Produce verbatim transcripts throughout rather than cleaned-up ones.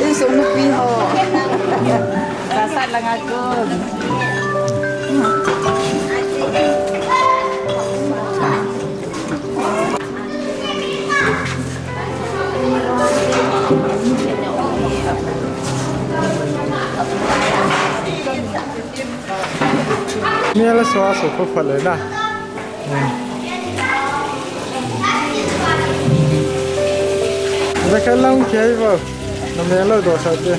Insung nupi ho. Sasat lang akun. Mel a so a so pha pha le na. Hmm. Ve ka lang kei vo. Na mel lo do sa te.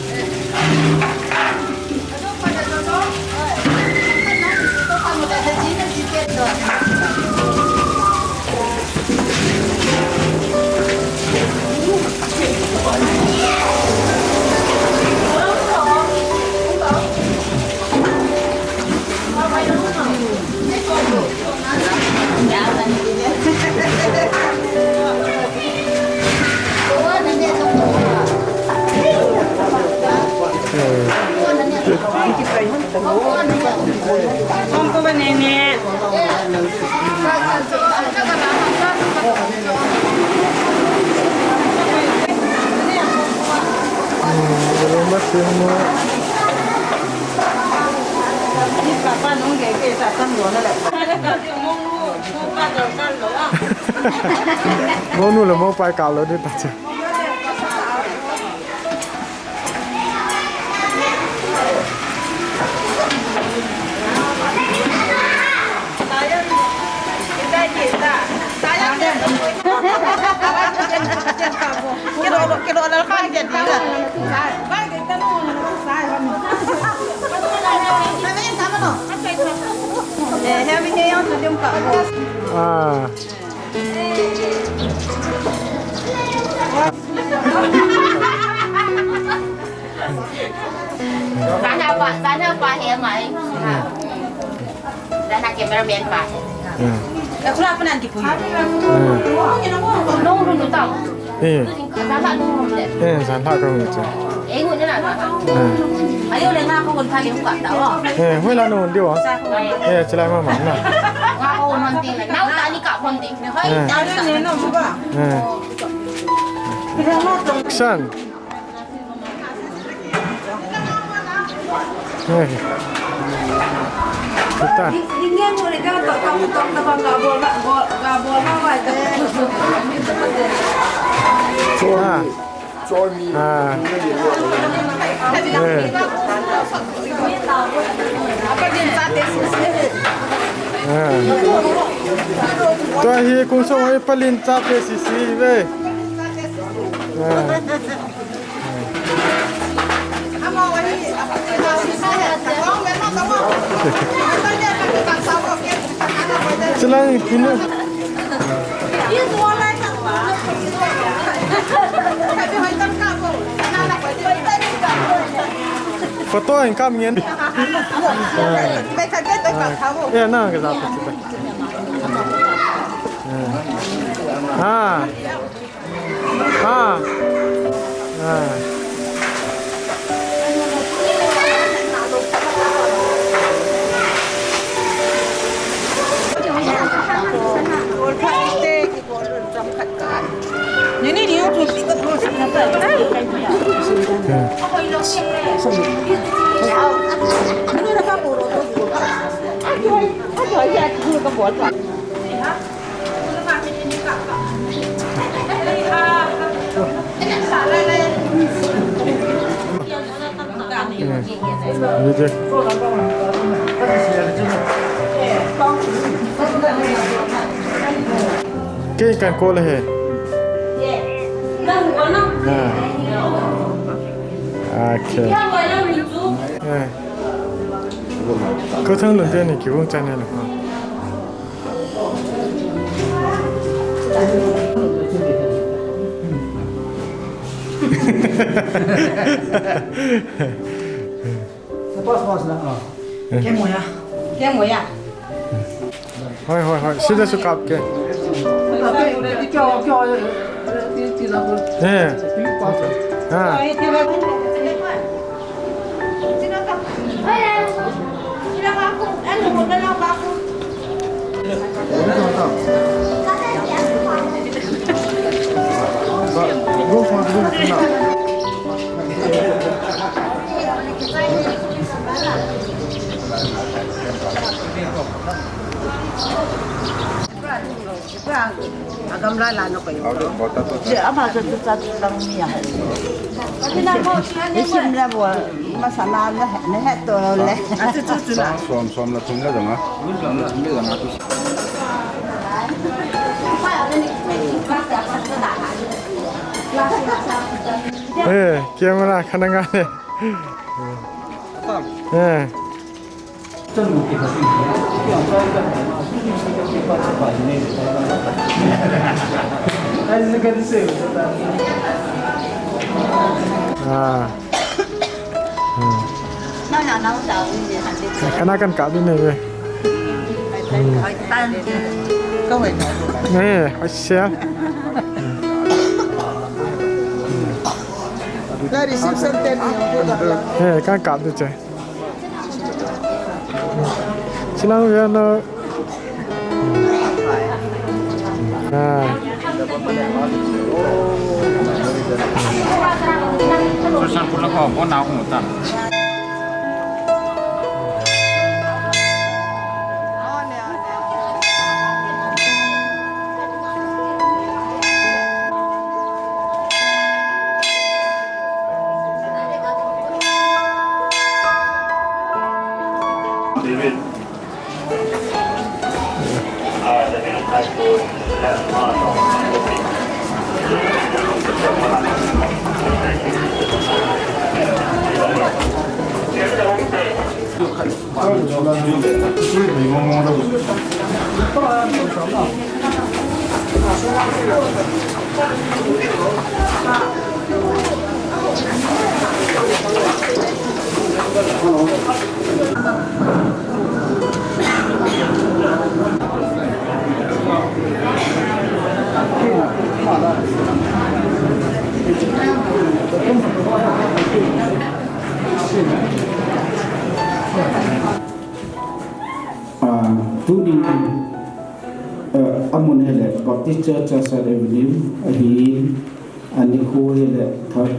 Mo nu le mo pai ka lo di ta che. Ah. Sana pa, sana pa he mai. Sana cameraman pa. Hmm. Aku lah pernah tipu. Hmm. Nong runu tau. Eh. Sana nong runu le. Eh, sana kau tu. Eh, ngun na. Hmm. Ayo le na ko kon thali ka ta. Eh, hui la nong diu. Eh, chelai mama na. Nga ko non ting. Nau ta ni ka kon ting. Hoi. Eh. Ayo le no ba. Eh. Action. Hey. Kita. Ah. Ah. Eh. Ah. Tua hi kung sung hi palin chate sisi ve. Ah. Chulai kunu. Photo in kam ngen. Eh, na ka za photo. Ah. Ah. Ah. Kei kan call he. Ah. Okay. Eh. Ko thang lun te ni ki wong channel. Hoi, hoi, hoi. Sida su kap ke. Eh. Ah. Agam la la no kayo. Ama sa tu sa tu lang niya. Isim la bo, masama na, na het to le. Atu tu tu na. Som, som la tum la dama. Eh, camera khananga le. Eh. Ah. Hmm. Kana kan kap ding ahi ve. Hmm. Eh, asia. Eh, kan kap ding ahi. Sinang ya na. Ah. Susan pula ko, ko na ko tan. Ah, tuni, ah, amun hile Baptist Church, Church Avenue ahin, anikho hile third,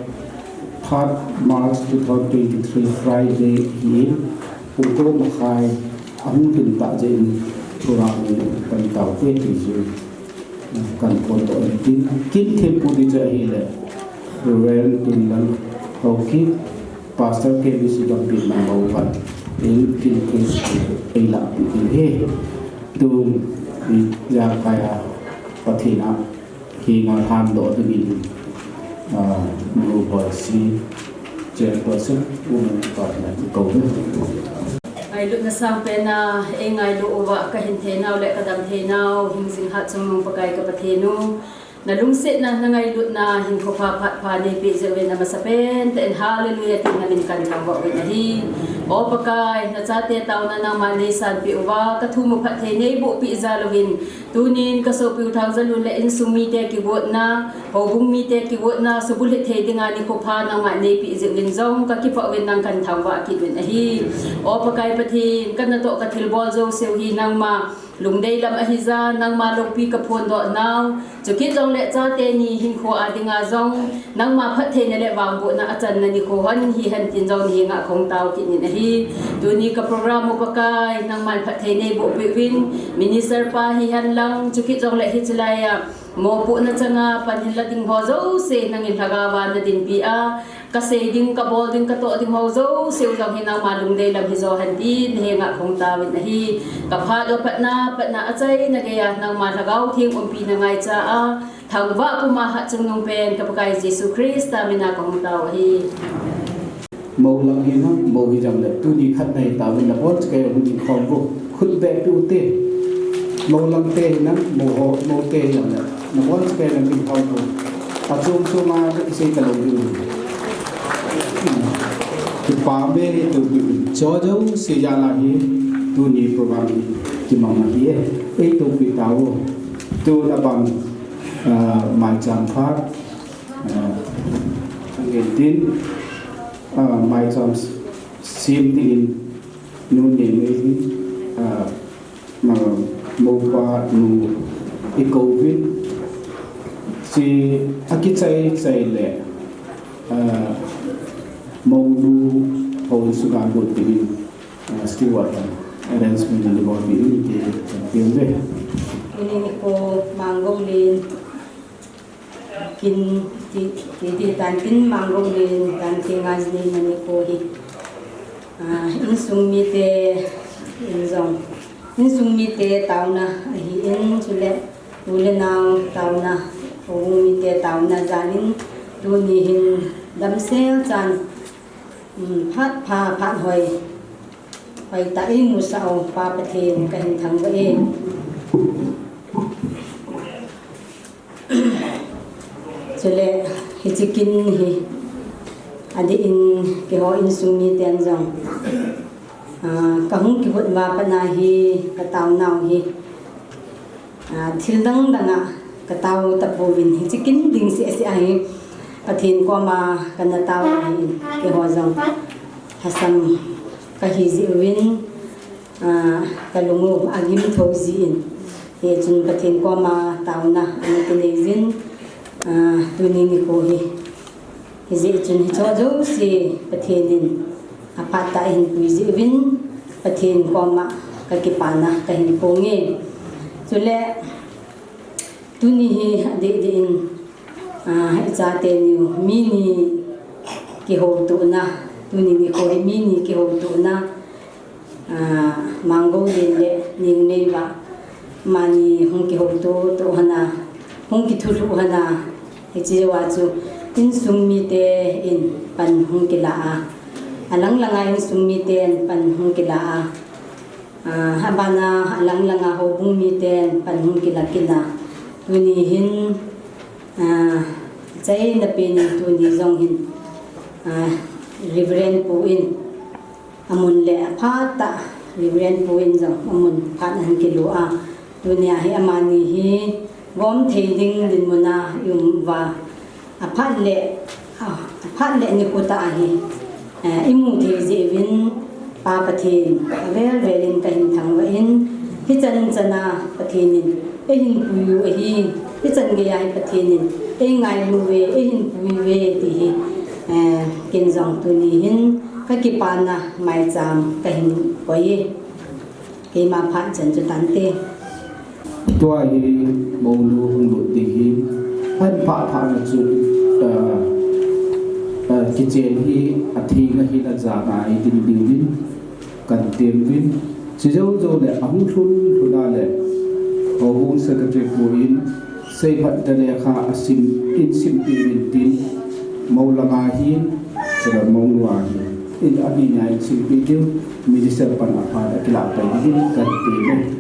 third March two thousand twenty-three Friday ahin, pung ko makhai ahung lhun tah jeh in program hi kan tao te ti jeh. Kan phondoh in tin, kin thempu ding chu ahile, Reverend Tunlal Haokip, Pastor K B C Gambih Mangou pan, in kin thempu eilahpeh ding ahi. Tun, i, Jalkai a, Pathen a, hinga lhandoh dingin, a, Nu Boisi, Chairperson, Women Department, kikouve. Ngailutna sangpen a, eingailu uva, kahin theinau le kadam theinau, hingjing hatchungnung Pakai ka Pathen u. Nalungsetna, nangailutna, hinkho pha phat pha neipeh jeh uvin amasapen tah in, Hallelujah, tin namin kathangvah uvin ahi. O Pakai, nachate taona nangman neisanpeh uva, kathum u phatthei neibohpeh jal uvin, tunin kasopiu Thangzalun le insung mite kigotna, houbung mite kigotna, subulhit thei dinga nikho pha nangman neipeh jeh uvin jong kakipah uvin nang kathangvah kit uvin ahi. O Pakai Pathen, kanatoh kathilbol jouseu hi nangma lungdei lam ahija, nangma loupi kaphondoh nau, chukit jongle chate ni hinkho a dinga jong, nangma phattheina le vangbohna achanna nikho hon hihen tin jong nahenga kahung tao kit in ahi. Tuni ka program u Pakai, nangman phatthei neibohpeh uvin, minister pa hihen lang, chukit jongle hiche laiya mopohna changa pan hinla ding ho jouse nangin lhagao a nadinpi a, kasei ding, kabol ding, katoh ding ho jouseu jong hi nangma lungdei lam hijo hen tin nahenga kahung taovin ahi. Kaphat u patna, patna achaina geiya nangma Lhagao Theng umpina ngaicha a, thangvah puma hatchungnung pen ka Pakai Jesu Christa mina kahung tao ahi. Mou lang hinam, mou hijongle tuni khat nahi tauvin, nabonchauva hung ding khom uvo, khut beh peh ute. Mou lang te hinam, mou ho, mou te hijongle nabonchauva hung ding khom uvo. Achom chom a kisei talou diu. Kipah e, eitoupeh uvin. Cho jouse jal a hi tuni program hi kimang ahi e. Eitoupeh tauvo. Tun abang, ah, maicham phat, ah, ngen tin, ah, maicham sem dingin Nu Nemei hin, ah, ah, moupa nu ikouvin, Ti akichai chai le, ah, Monglu ho insunga got dingin, ah, steward arrangement anabol dingin ti, ti ve. Tuni nikho Mangonglen kin ti, ti, ti tan kin Mangonglen tan ti ngai ni mani nikho hi. Ah, insung mite in jong, insung mite taona ahin, chule u le nao taona, houbung mite taona jalin tuni hin damsel chan, um, phat pha, phat hoi, hoitah in musah u Pa Pathen kahin thangvah e. Chule hiche kin hi adeh in keiho insung miten jong, ah, kahung kihut uva pat a hi kataonau hi, ah, thil dang dang a katao tapouvin, hiche kin ding seh seh a hi Pathen koma kana tao ahin, keiho jong lhasam kahi jeh uvin, ah, kalung u agim tho jin, hichun Pathen koma taona ana kinei jin, ah, tuni nikho hi. Hijeh chun hicho jouse Pathen in aphat tah in ahin pui jeh uvin, Pathen koma kakipana kahin phong e. Chule tuni hi adeh deh in, ah, ichate niu mi ni kihoutona, tuni nikho hi mi ni kihoutona, ah, Mangonglen le Nengneiva, amani hung kihouto to hon a, hung kithulhuh hon a, hiche jouva chu insung mite in pan hung kila a, alang langa insung miten pan hung kila a, ah, abana alang langa houbung miten pan hung kila kit a, tuni hin, ah, achaina pen in tuni jong hin, ah, Reverend Pu in amun le aphat tah, Reverend Pu in jong amun phat ahin kilu a, tunia hi amani hi gom thei ding dinmun a i um uva, aphat le, ah, aphat le nikho tah a hi, eh, imu thei jeh uvin Pa Pathen avel vel in kahin thangvah in, hichan chan a Pathen in eihin pui u ahi, hichan gei a hi Pathen in eingailu uve, eihin pui uve ti hi, eh, ken jong tuni hin kakipana maicham kahin koi e. Keima phat chan chu tante. Tua hi Monglu hung lut ding hi, ahin phah phah na chu, ah, ah, kichen hi atheng ahin, aja ngai ding diuvin kahin tem uvin. Chujou jou le ahung lhun lhun a le, houbung secretary pu in seiphat na lekha asim in simpeh uvin tin, Mou langa hin, chule Monglu a hin, in ami nia in simpeh diu, minister pan aphat a kilah pai ding in kahin tem e.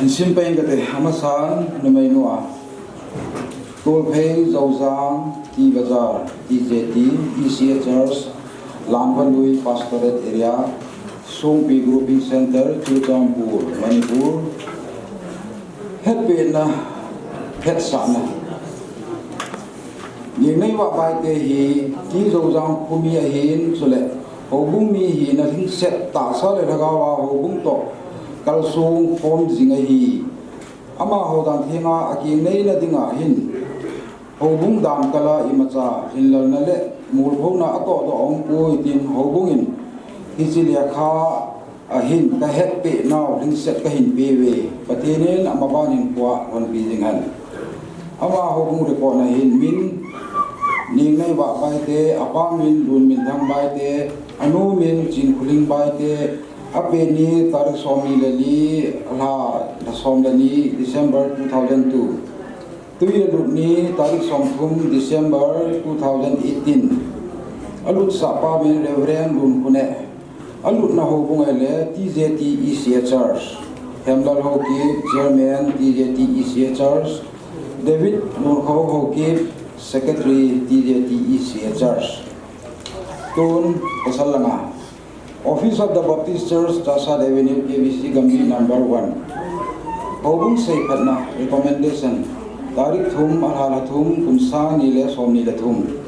Insim peng kate, amasan, numei nu a. Tolphei Zouzang T Bazar, T J T, E C A Church, Langvanlui Pastorate Area, Songpi Grouping Center, Churachandpur, Manipur. Hetpehna, hetsahna. Nengneiva Baite hi, T Zouzang khomi ahin, chule houbung mi hina lhingset tahsa le lhagao a houbung toh kalsong khom jing ahi. Amaho dan thenga akinneina dinga hin, houbung damkal a imacha hinlalna le molphouna atoh toh aumpoi tin houbung in hiche lekha a hin kahetpeh nau lhingset kahin peuve. Pathen in amaban hinkho a honpi jing hen. Ama houbung record na hin min Nengneiva Baite, apa min Lunminthang Baite, anu min Chinkholing Baite, Apen ni tarik somni le li, alha, lha som le ni, December two thousand two. Tui alut ni tarik somthum, December two thousand eighteen. Alutsah pa min Reverend Lun Khuneh. Alutna houbung ahile T J T E C A Church. Hemlal Haokip, Chairman, T J T E C A Church. David Lun Khau Haokip, Secretary, T J T E C A Church. Tun, pasal langa. Office of the Baptist Church, Chahsat Avenue, K B C, Gambih number one. Houbung seiphatna, recommendation. Tarik thum, alha lha thum, kum sang ni le somni le thum.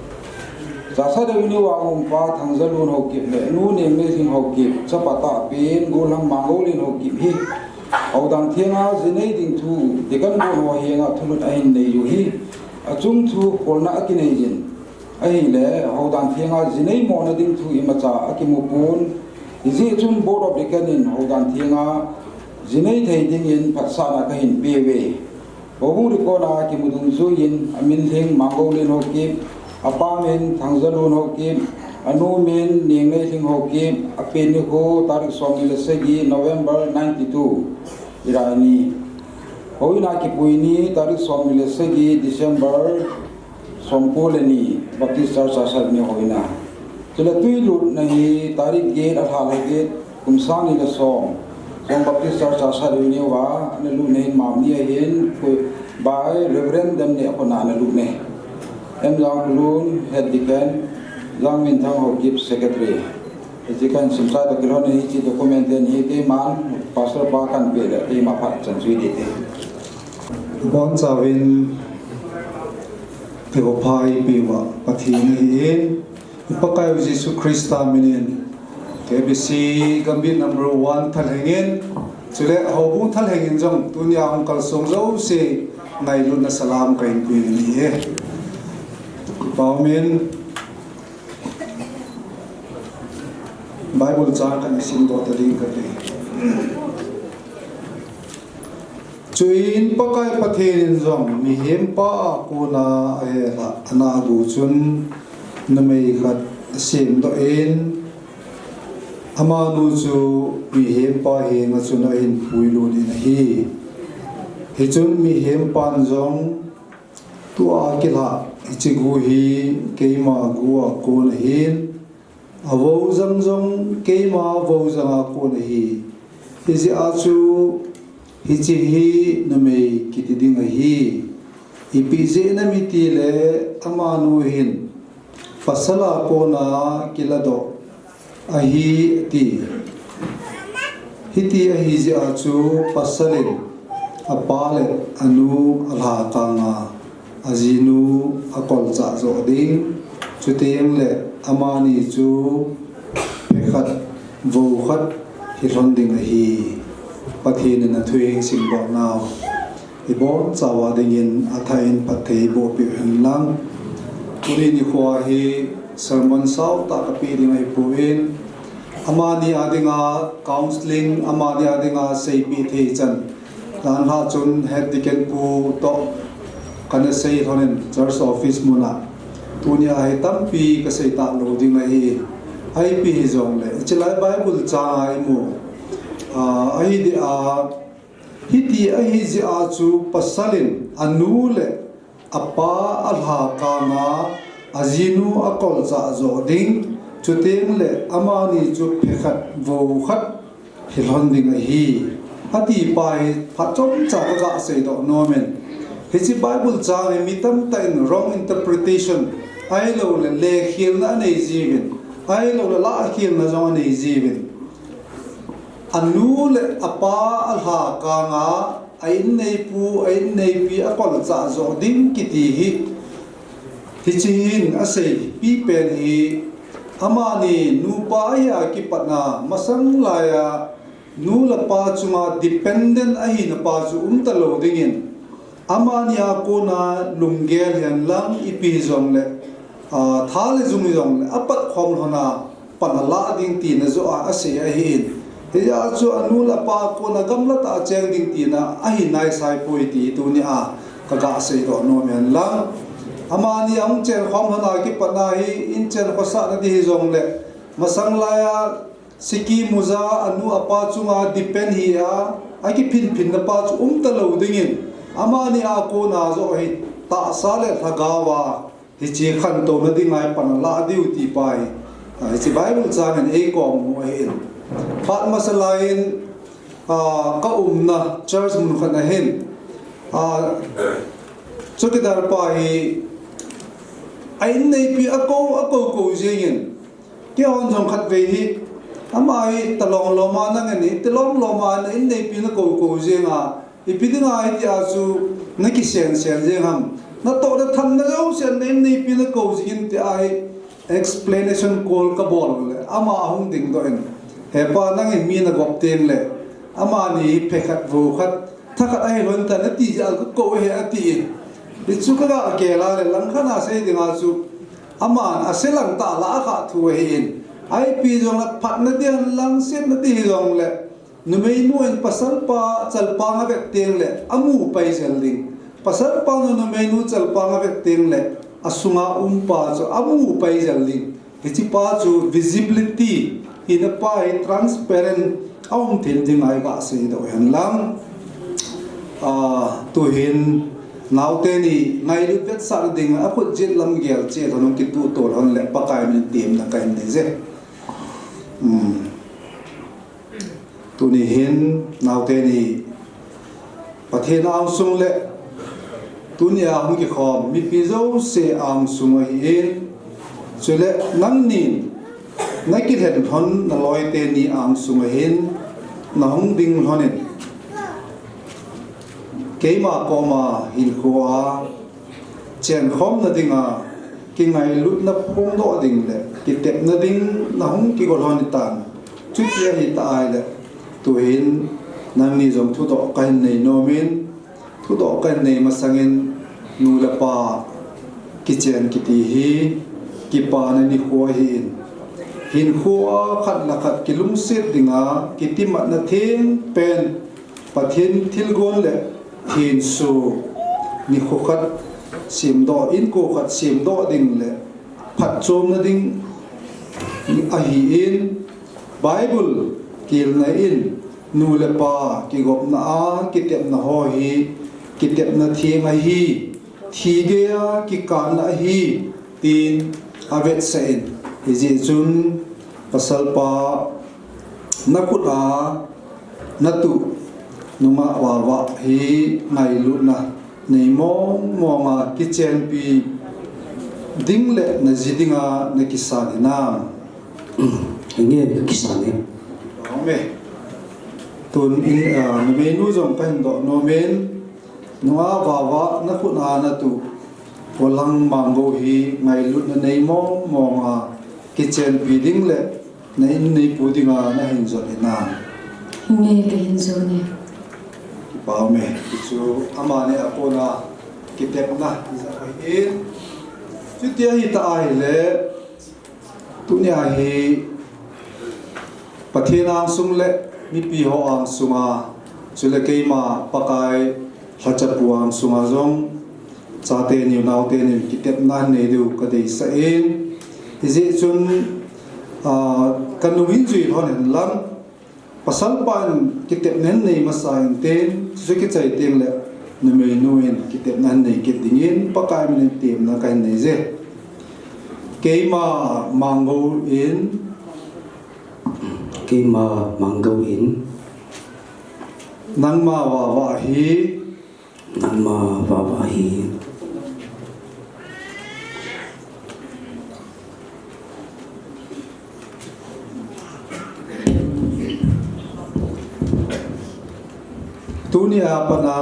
Chahsat Avenue a umpa Thangzalun Haokip le Nu Nengneilhing Haokip, chapa tahpen Golhang Mangolen Haokip hi Houdan Thenga jinei ding thu deacon board ho henga thulut ahin nei u hi, achung thu kholna akinei jin. Ahile, Houdan Thenga jinei mona ding thu imacha akimupon, hijeh chun Board of Deacon in Houdan Thenga jinei thei dingin phatsahna kahin peuve. Houbung record a kimu dungjuiyin, amin Lhing Mangolen Haokip, apa min Thangzalun Haokip, anu min Nengneilhing Haokip, apen nikho tarik somni le sagi November ninety-two, Iraini. Houin a kipui ni tarik somni le sagi December somko le ni, Baptist Church Chahsat Avenue houin a. Chule tui lutna hi tarik get, alha lha get, kum sang ni le som, Jong Baptist Church Chahsat Avenue a, ana lutna hin Mamni ahin, koi, by Reverend Damneh khut a ana lutna. M Jangkholun, Head Deacon, Jangminthang Haokip, Secretary. Hiche kahin simsah toh kilhon in hiche document hi keiman, Pastor pa kahin pe le, keima phat chan chu hiti te. Bonchauvin, keiho pha eipeuva Pathen ahin, i Pakaiu Jesu Christa minin, K B C Gambih number one thalhengin, chule houbung thalhengin jong tunia hung kalsong jouse ngailutna salam kahin pe in ahi. Kipa umin, Bible chang kahin simdoh ta ding kate. Chuin Pakai Pathen in jong mihempa a kona ahel a ana gu chun numei khat asemdoh in, amanu chu mihempa henga chun ahin puilut in ahi. Hichun mihempan jong, tua kilhah hiche gu hi keima gu a kon ahin, avojang jong keima vojang a kon ahi. Hijeh a chu hiche hi numei kiti ding ahi. Ipi jeh inem itile amanu hin pasal a kona kiladoh ahi ati. Hiti ahi jeh a chu pasal in apa le anu alhakang a, ajinu akolchah joh ding, chuteng le amani chu phekhat, vokhat hilhon ding ahi. Pathen in athu ahin simdoh nau ibonchauva dingin athah in phatthei boh peh hen lang. Tuni nikho hi sermon sautah kapeh ding ahipon, amani a dinga counseling, amani a dinga seipeh thei chan, danlhah chun Head Deacon pu toh kana sei lhonin church office muna. Tunia hi tampi kasei talou ding ahi. Ipi hijongle, hichelai Bible changa imu, ah, ahi dia, hiti ahi jeh a chu pasal in anu le apa alhakang a, ajinu akolchah joh ding, chuteng le amani chu phekhat, vokhat hilhon ding ahi, ati pa hi phat chomcha kaga seidoh nomin. Hiche Bible chang hi mi tamtah in wrong interpretation, ahiloule lekhelna anei jiuvin, ahiloule lahkhelna jong anei jiuvin. Anu le apa alhakang a, a inneipu, a inneipi akolchah joh ding kiti hi, hiche hin asei pipen hi, amani nupa ahia kipatna masang laiya nu le pa chunga dependent ahina pa chu umtalou dingin, amani a kona lunggel hen lang ipi hijongle, ah, tha le jung hijongle apat khom lhona pan alah ding tina joh a asei ahin. Hijeh a chu anu le apa kona gamlatah a cheng ding tina ahi naisaipoi ti tunia kaga seidoh nom hen lang. Amani ahung chen khom lhona kipatna hi inchen khosahna ding hijongle, masang laiya Siki muja anu apa chunga depend hi a, akiphinphin na pa chu umta lou dingin, amani a kona joh hi tahsa le lhagao a hiche khantouna dinga pan alah diu ti pa hi, a, hiche Bible chang in eikom u ahin. Phat masa lai in, a, ka umna church mun khat ahin, a, chowkidar pa hi a inneipi akou, akou kou jeng in, Keihon jong khatvei hi, ama hi talong lom a nang ani, talong lom a na inneipi na kou kou jeng a, ipi dinga hitia chu na kisen sen jeng ham. Natoh na thamna jouse na inneipi na kou jing in tia hi explanation call ka bol le, ama ahung dingdoh in, He pa, nangin mi na gop teng le, amani hi phe khat vo khat, tha khat ahi lhon tan ati jeh a ka kou ahi, ati in. Hichu ka ga gel a le, langkhat a sei dinga chu, aman ase lang tah lah a kha thu ahin. Ipi jong le phatna ding, langsetna ding hi jong le, numeinu in pasalpa chalpang avet teng le, amu pai jel ding. Pasalpa nu numeinu chalpang avet teng le, asunga um pa chu amu pai jel ding. Hiche pa chu visibility, hina pa hi transparent a um thei ding ahi, ka seidoh hen lang. A, tuhin naote ni ngailut vetsahna ding a khut jet lam gel cheh lhon, kituh tol lhon le Pakai min temna kahin nei je. Um. Tuni hin naote ni Pathen angsung le tunia hung kikhom mipi jouse angsung ahin, chule nangnin na kilhen lhon na loite ni angsung ahin, na hung ding lhon in keima koma hinkhoa chenkhomna dinga kingailutna phongdoh ding le kitepna ding na hung kigo lhon hitan. Chuti ahi ta ahile, tuhin nangni jong thudoh kahin nei nom in, thudoh kahin nei masangin nu le pa kichen kiti hi kipana nikho ahin, hinkhoa khat le khat kilungset dinga kitimatna theng pen Pathen thilgon le thenso nikho khat semdoh, inko khat semdoh ding le phatchomna ding ahin, Bible kilna in nu le pa kigopna a kitepna ho hi kitepna theng ahi, thi geiya kikanna ahi, tin avetsah in. Hijeh chun pasalpa, na khut a na tuh nungah vava hi ngailutna nei mong mong a kichenpi ding le na ji dinga na kisan hinam? Nge, ka kisan e. Amen. Tun in, ah, numeinu jong kahin doh nom in, nungah vava na khut a na tuh Polang Mango hi ngailutna nei mong mong a kichenpi ding le na inneipu dinga na hin jot hinam? Nge, ka hin jot e. Kipa ume. Hichu amani a kona kitepna hi jat ahin. Chuti ahi ta ahile, tunia hi Pathen angsung le mipi ho angsunga, chule keima Pakai lhachapu angsunga jong, chate niu naote niu kitepna nei diu kadeisah in. Hijeh chun, ah, kanung in jui lhon hen lang, pasalpa in kitepna nei masa in tin, chuchu kichai teng le, numeinu in kitepna nei kit dingin, Pakai min in temna kahin nei je. Keima Mango in, Keima Mango in. Nangma vava hi. Nangma vava hi. Tunia pat a.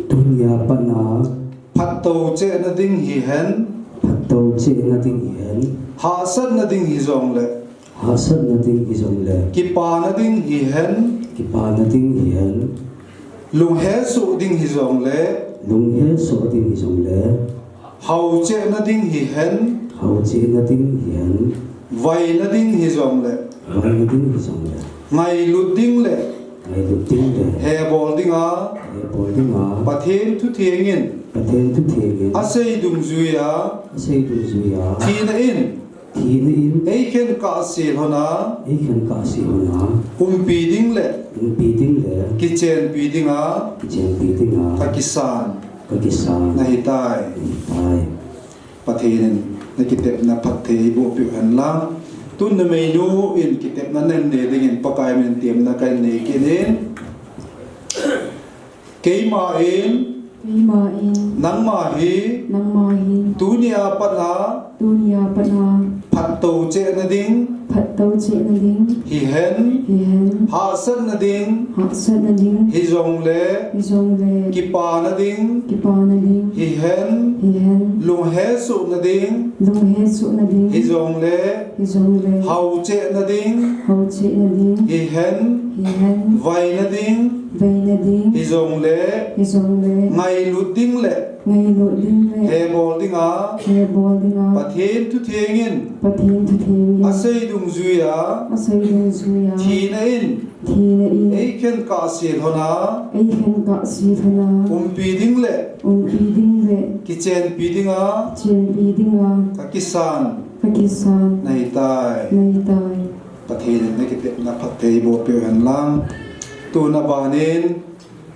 Tunia pat a. Phattou chehna ding hihen. Phattou chehna ding hihen. Hahsatna ding hijongle. Hahsatna ding hijongle. Kipana ding hihen. Kipana ding hihen. Lunghesoh ding hijongle. Lunghesoh ding hijongle. Haochehna ding hihen. Haochehna ding hihen. Vaina ding hijongle. Vaina ding hijongle. Ngailut ding le. Ngailut ding le. Hebol dinga. Hebol dinga. Pathen thutheng in. Pathen thutheng in. Asei dungjuia. Asei dungjuia. Thina in. Thina in. Eikhen kahse lhona. Eikhen kahse lhona. Umpi ding le. Umpi ding le. Kichenpi dinga. Kichenpi dinga. Kakisan. Kakisan. Nahitai. Nahitai. Pathen in nakitepna phatthei boh peh hen lang. Tun numeinu in kitepna nanei dingin Pakai min temna kanei kit in. Keima in. Keima in. Nangma hi. Nangma hi. Tunia pat a. Tunia pat a. Phattou cheh nading. Phattou cheh nading. Hihen. Hihen. Hahsat nading. Hahsat nading. Hijongle. Hijongle. Kipa nading. Kipa nading. Hihen. Hihen. Lunghesoh nading. Lunghesoh nading. Hijongle. Hijongle. Hao cheh nading. Hao cheh nading. Hihen. Hihen. Vai nading. Vai nading. Hijongle. Hijongle. Ngailut ding le. Ngailut ding le. Hebol dinga. Hebol dinga. Pathen thutheng in. Pathen thutheng in. Asei dungjuia. Asei dungjuia. Thina in. Thina in. Eikhen kahse lhona. Eikhen kahse lhona. Umpi ding le. Umpi ding le. Kichenpi dinga. Kichenpi dinga. Kakisan. Kakisan. Nahitai. Nahitai. Pathen in nakitepna phatthei boh peh hen lang. Tun abanin,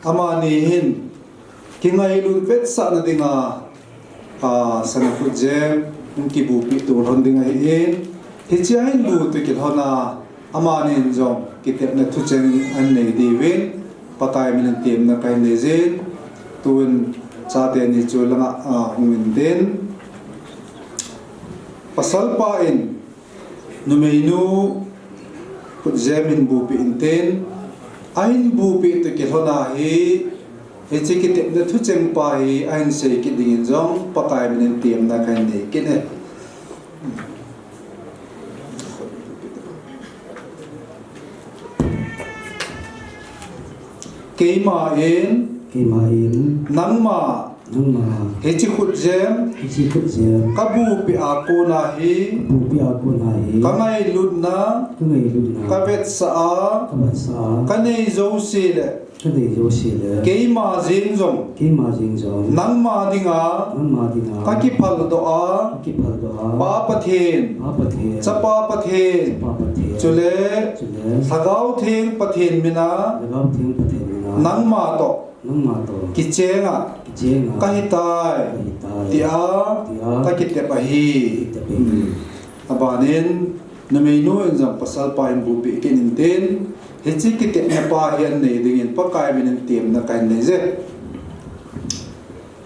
amani hin, kingailut vetsahna dinga, a, sana khutjem, hung kibupi to lhon ding ahin. Hichea hin bu to kilhona, amanin jong kitepna thucheng anei diuvin, Pakai min in temna kanei jin, tun chate ni chu langa, a, hung intin. Pasalpa in, numeinu khutjem in bupi intin, ahin bupi to kilhona hi, hiche kitepna thucheng pa hi, ahin sei kit dingin jong, Pakai min in temna kanei kit e. Keima in. Keima in. Nangma. Nangma. Hiche khutjem. Hiche khutjem. Kabupi a kona hi. Kabupi a kona hi. Kangailutna. Kangailutna. Kavetsah a. Kavetsah a. Kanei jouse le. Kanei jouse le. Keima jeng jong. Keima jeng jong. Nangma dinga. Nangma dinga. Kakiphaldoh a. Kakiphaldoh a. Pa Pathen. Pa Pathen. Chapa Pathen. Chapa Pathen. Chule. Chule. Lhagao Theng Pathen mina. Lhagao Theng Pathen mina. Nangma toh. Nangma toh. Kichenga. Kichenga. Kahitai. Kahitai. Tia. Tia. Kakitep ahi. Kakitep ahi. Abanin, numeinu in jong pasalpa in bupi kit intin, hiche kitepna pa hi anei dingin Pakai min in temna kanei je.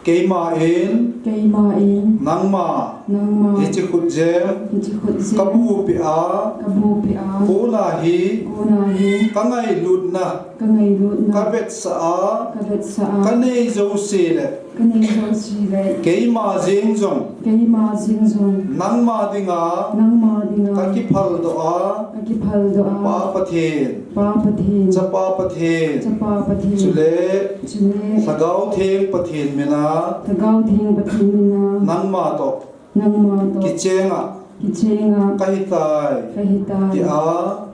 Keima in. Keima in. Nangma. Nangma. Hiche khutjem. Hiche khutjem. Kabupi a. Kabupi a. Kona hi. Kona hi. Kangailutna. Kangailutna. Kavetsah a. Kavetsah a. Kanei jouse le. Kanei jouse le. Keima jeng jong. Keima jeng jong. Nangma dinga. Nangma dinga. Kakiphaldoh a. Kakiphaldoh a. Pa Pathen. Pa Pathen. Chapa Pathen. Chapa Pathen. Chule. Chule. Lhagao Theng Pathen mina. Lhagao Theng Pathen mina. Nangma toh. Nangma toh. Kichenga. Kichenga. Kahitai. Kahitai. Tia.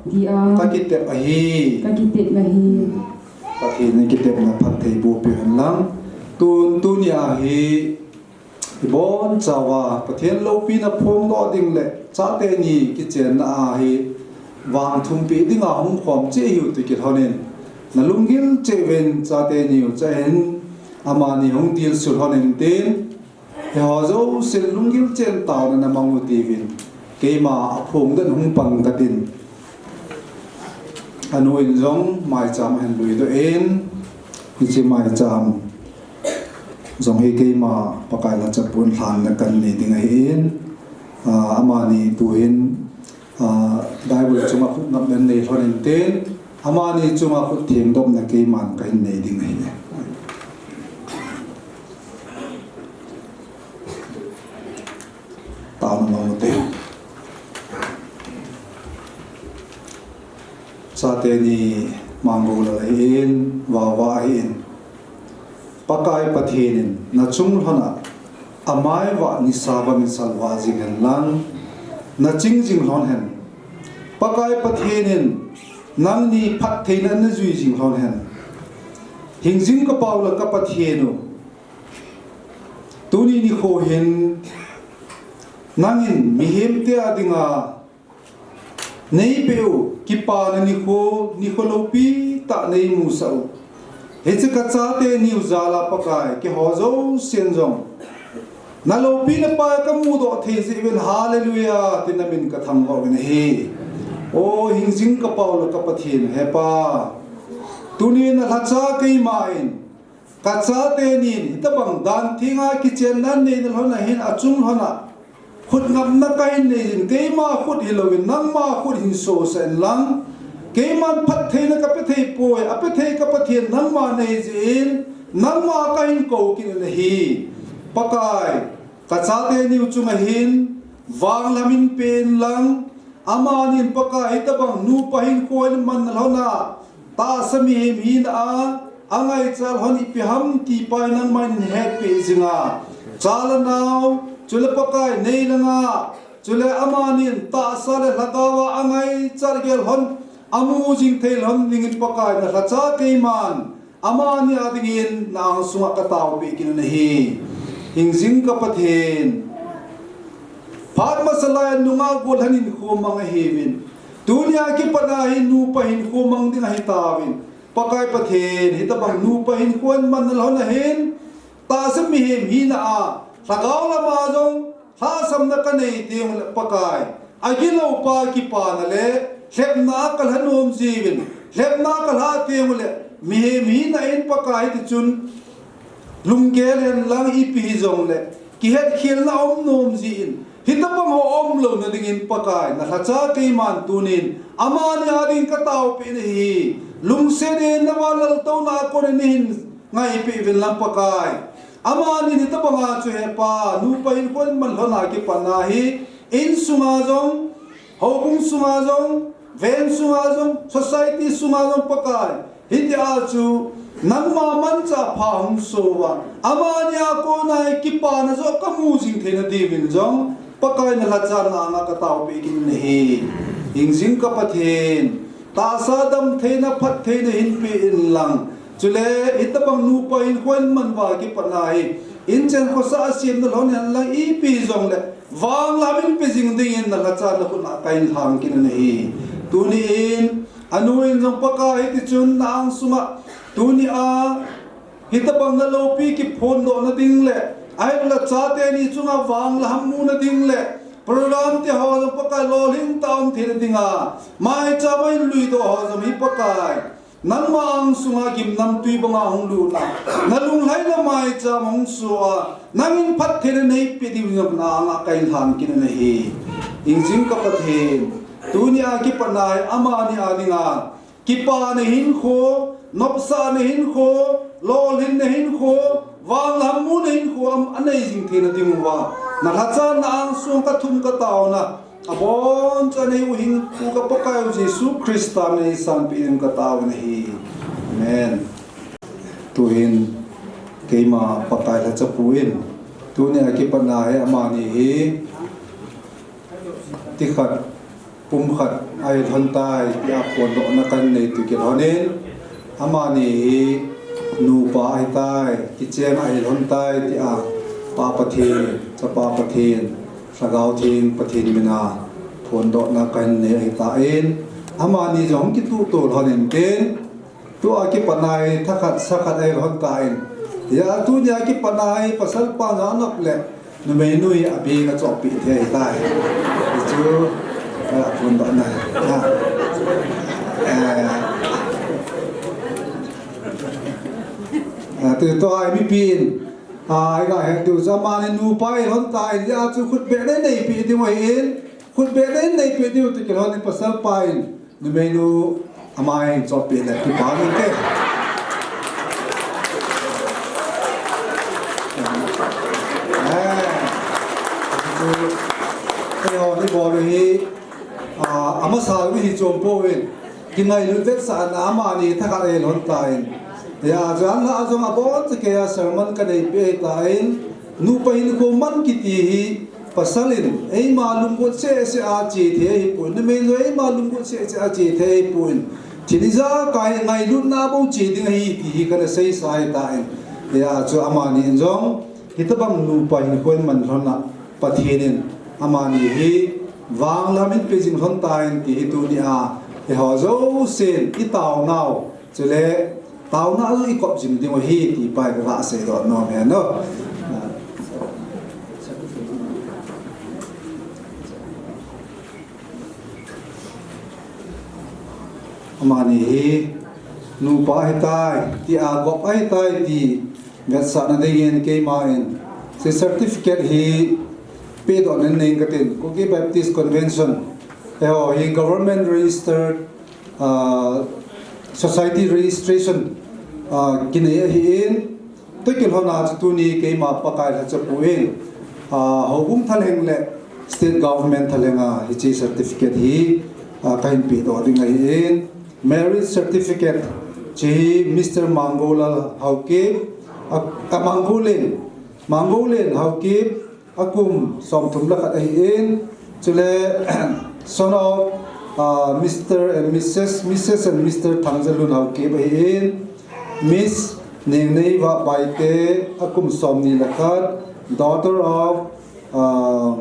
Tia. Kakitep ahi. Kakitep ahi. Pathen in kitepna phatthei boh peh hen lang. Tun, tunia hi, ibonchauva Pathen loupina phongdoh ding le, chate ni kichenna a hi, vangthumpi dinga hung khom cheh hiu ti kilhonin. Nalunggil cheh uvin chate niu chah in, amani hung tilsul lhonin tin, Eiho jousen lunggil cheh in taona namang u tiuvin, keima aphongdoh hung pang katin. Anu in jong maicham ahin luidoh in, hiche maicham jong hi keima Pakai lhacha pon lhanna kanei ding ahin, ah, amani tuhin, ah, Bible chunga khut ngapna nei lhonin tin, amani chunga khut thengdopna keiman kahin nei ding ahi. Taona mang u te. Chate ni mang u lal ahin, vava ahin. Pakai Pathen in nachung lhona amai vah nisa bangin salvah jing hen lang, naching jing lhon hen. Pakai Pathen in nangni phattheina najui jing lhon hen. Hingjing ka Pau le ka Pathen u. Tuni nikho hin Nangin mihem te a dinga neipeh u kipana nikho, nikho loupi tah neimusah u. Hiche kachate niu jal a Pakai, keiho jousen jong naloupi napai kamudoh thei jeh uvin, Hallelujah, tin namin kathangvah uvin ahi. O hingjing ka Pa u le ka Pathen, he Pa, tuni nalhacha keima in, kachate nin hitabang dan thenga kichenna neina lhon a hin achung lhon a khut ngapna kahin nei jin, keima khut hilouvin nangma khut hin sosah in lang. Keiman phattheina kape thei poi, ape thei ka Pathen nangma nei jeh in, nangma kahin kou kit in ahi. Pakai, kachate niu chunga hin vanglam in pe in lang. Amanin Pakai hitabang nupa hinkho in manna lhon a, tahsa mihem hina a, angaichat lhon ipi ham ti Pa in nangman nahetpeh jing a, cha le nao, chule Pakai nei le nga, chule amanin tahsa le lhagao a angaichat gel lhon, amu jing thei lhon dingin Pakai nalhacha keiman amani a dingin na angsunga kataopeh kit in ahi. Hingjing ka Pathen, phat masa lai a nungah gollhang hinkho mang ahiuvin, tunia kipat a hi nupa hinkho mang ding ahitauvin, Pakai Pathen, hitabang nupa hinkho in manna lhon a hin, tahsa mihem hina a, lhagao lama jong lhahsamna kanei teng uleh Pakai, agilou pa kipana le lhepna a kalha nom jiuvin, lhepna a kalhah teng uleh mihem hina in Pakai, hiti chun lunggel hen lang ipi hijongle kihetkhelna aum nom jin, hitabang ho aum louna dingin Pakai nalhacha keiman tunin amani a ding kataopeh in ahi. Lungset in nava laltouna a kon in neihin ngaipeh uvin lang Pakai, amanin hitabanga chu he Pa, nupa hinkho in man lhon a kipat a hi, insunga jong, houbung sunga jong, veng sunga jong, society sunga jong Pakai, hitia chu nangma manchah pha hung so uva, amani a kona hi kipana joh kamu jing theina diuvin jong Pakai nalhacha na anga kataopeh kit in ahi. Hingjing ka Pathen, tahsa damtheina, phattheina hinpe in lang. Chule hitabang nupa hinkho in man uva kipat a hi, inchen khosah a semna lhon hen lang ipi jongle vanglam in pe jing dingin nalhacha nakhut a kahin lhang kit in ahi. Tunin anu in jong Pakai, hiti chun na angsunga tunia hitabang naloupi kiphondohna ding le, ahilou le chate ni chunga vanglam muna ding le, program te ho jong Pakai lolhing tah a um theina dinga, maicham a hinluidoh ho jong hi Pakai, nangma angsunga gimnamtui banga hung lut a, nalunglhaina maicham a hung so a, nangin phattheina neipeh diu jong na anga kahin lhang kit in ahi. Hingjing ka Pathen, tunia kipat a hi amani a dinga kipana hinkho, nopsahna hinkho, lolhinna hinkho, vanglam muna hinkho am anei jing theina ding uva, nalhacha na angsunga kathum kataona, abonchan eihuhhingpu ka Pakai u Jesu Christa min in eisanpeh in katao in ahi. Amen. Tuhin keima Pakai lhachapu in, tunia kipat a hi amani hi tikhat, pumkhat ahilhon tai tia phondohna kahin nei toh kilhonin, amani hi nupa ahitai, kichen ahilhon tai tia Pa Pathen, Chapa Pathen, Lhagao Theng Pathen mina phondohna kahin nei ahitan, amani jong kituh to lhonin tin, tua kipat a hi thakhat sakhat ahilhon tan, hia tunia kipat a hi pasal pan jong anop le numeinu hi abeng achohpeh thei ahitai. Hichu, a, phondohna, a, a, a, tu tua hi mipi in, a, iga het diu chu amani nupa ahilhon tan, hia chu khutbehna in neipeh diu ahin, khutbehna in neipeh diu toh kilhonin pasal pan numeinu ama hin chohpeh le kipa inte. Eh, eiho ni bol u hi, a, amasa u hi chom pouvin, kingailut vetsahna amani thakhat ahilhon tan, hia chu anlah jong aboncha keiya sermon kaneipeh tan, nupa hinkho man kiti hi pasal in eima lunggot sehseh a che thei ahipoi, numei jong eima lunggot sehseh a che thei ahipoi, thil ijakai ngailutna bou che ding ahi ti hi kana seisa ahitan, hia chu amani in jong hitabang nupa hinkho in man lhon a Pathen in Amani hi vanglam in pe jing lhon tan ti hi tunia eiho jousen i taonau, chule taona a i kop jing ding u ahi ti pa ka ga seidoh nom e no. Amani hi nupa ahitai, tia gop ahitai ti vetsahna dingin keiman hiche certificate hi pedoh ning katin, Kuki Baptist Convention, eiho hi government registered, ah, society registration, ah, kinei ahin, Tua kilhona chu tuni keima Pakai lhacha pu in, ah, houbung thalheng le state government thalheng a hiche certificate hi, ah, kahin pedoh ding ahin. Marriage certificate chu hi Mister Mangolal Haokip, a, a Mangolen, Mangolen Haokip, akum somthum le khat ahin, chule, son of, ah, Mister and Missus, Missus and Mister Thangjalun Haokip ahin, Miss Nengneiva Baite, akum somni le khat, daughter of, ah,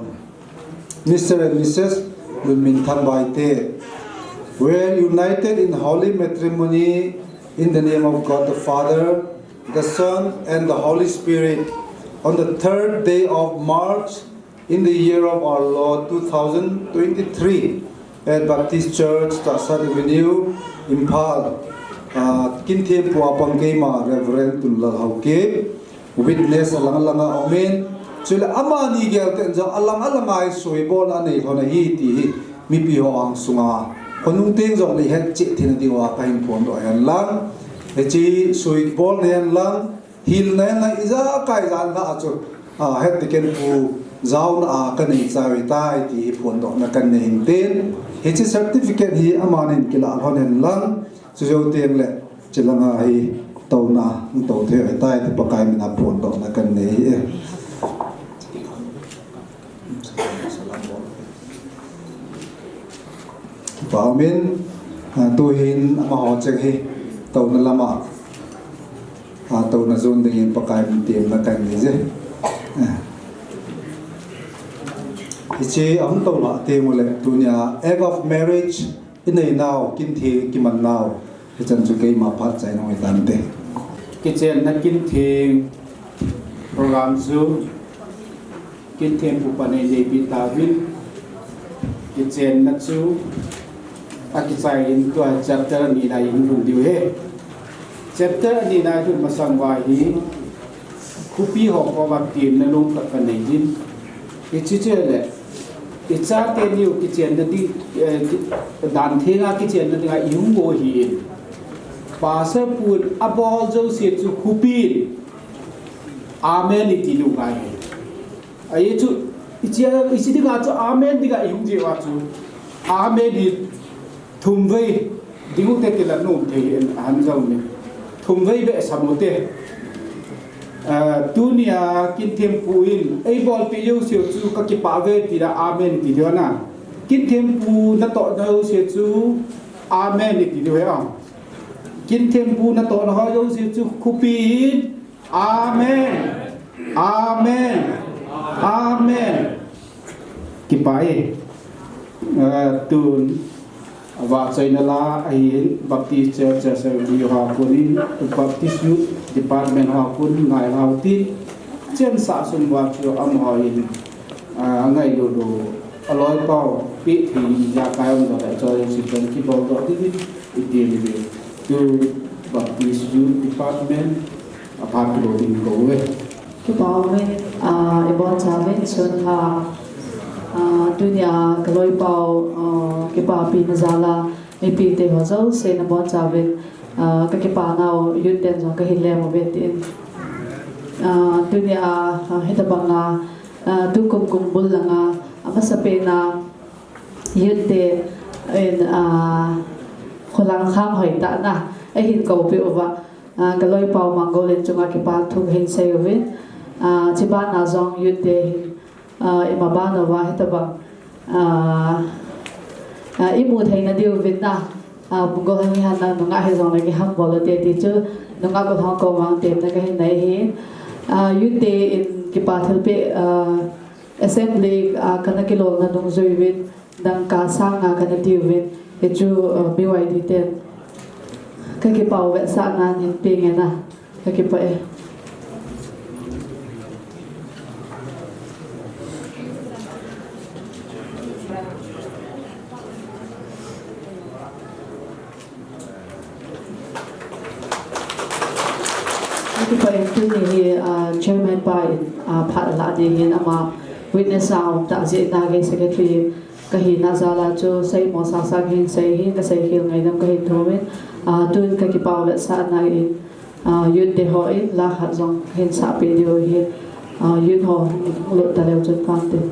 Mister and Missus Lunminthang Baite, were united in holy matrimony in the name of God the Father, the Son, and the Holy Spirit on the third day of March in the year of our Lord two thousand twenty-three at Baptist Church, Tahsad Avenue, Imphal. Ah, Kinthempu a pang keima Reverend Tunlal Haokip, witness alang alang a um in, chule amani gel tah in jong alang alang a hi suibolna anei lhon ahi ti hi mipi ho angsunga khonung teng jong le ihet cheh theina diuva kahin phondoh ahi lang. Hiche suibolna ahi lang, hilna ahi lang, ijakai jan lah a chu, ah, het tiken pu jaona a kanei chai tai ti hi phondohna kanei in tin. Hiche certificate hi amanin kilah lhon ahi lang, chujou teng le, chulanga hi taona, tou thei tai ti Pakai mina phondohna kanei ahi. Pa um in, ah, tuhin amaho cheng hi taona lama, ah, taona jon dingin Pakai min temna kanei je. Ah. Hiche ahung tou lah teng ule tunia act of marriage inei nau, kintheng kiman nau, hichan chu keima phat chai nung itante. Kichenna kintheng program chu Kinthempu pan eideipi tauvin, kichenna chu akichai in tua chapter anina ihung lhun diu ahi. Chapter anina ihung masang uva hi, khopi ho koma temna lungkhat kanei in. Hiche chu le, ichate niu kichenna ding, eh, ki-, dan thenga kichenna dinga ihung go ahin. Pastor pun abol jouse chu khopi in. Amen iti lou ngai ahi. Ahi chu, hiche, hiche dinga chu amen dinga ihung jeh uva chu, amen hi thum vei ding u te ti la nom thei in ahin jong ni. Thum vei beh sam u te. Ah, tunia Kinthempu in eibolpeh jouse u chu kakipah uve ti la amen iti diu ahi. Kinthempu natoh jouse u chu amen iti diu ahi. Kinthempu natohna ho jouse u chu khopi in Amen. Amen. Amen. Kipah e. Ah, tun, vahchoina la ahin Baptist Church Assembly ho a kon in, Baptist Youth Department ho a kon in ngai lhau tin, chensah sung uva chu amaho in, ah, ngailut u, aloipau peh thei in ijakai um jong le, choi si chun kibol doh ding in, iti ni ve. Tu Baptist Youth Department, aphat kilou ding kou ve. Kipah uve, ah, ibon chauvin chun ha, ah, tunia kaloipau, ah, kipapina jal a, mipite ho jouse nabon chauvin, ah, kakipah nau youth ten jong kahin lem uve tin. Ah, tunia, ah, hitabang a, ah, tukum kum bul langa, amasapen a, youth te in, ah, kholhang kham hoitah na, ahin koupeh uva, ah, kaloipau Mangol in chunga kipa thu kahin sei uvin, ah, chubana jong youth te hin, ah, imaban uva hitabang, ah, ah, imu theina diuvin na, ah, Mangol hi hana nungah hijongle kiham bol u te ti chu, nungah golhang koma temna kahin nei ahi, ah, youth te in kipa thilpeh, ah, Assembly, ah, kana kilolna nung jui uvin, dangka sang nga kana ti uvin, hichu, ah, B Y D ten kakipah u vetsahna hin pe ngen a, kakipah e. Kakipah e, tuni hi, ah, chairman pa in, ah, phat alah ding hin ama witness a um tah jeh in, ah, secretary kahina jal a chu seimo sasa kahin sei hi, kasei khel ngaidam kahin thum in, ah, tun kakipah u vetsahna in, ah, youth te ho in la khat jong kahin sah peh diu ahi, ah, youth ho hung lut ta leu chun phan tin.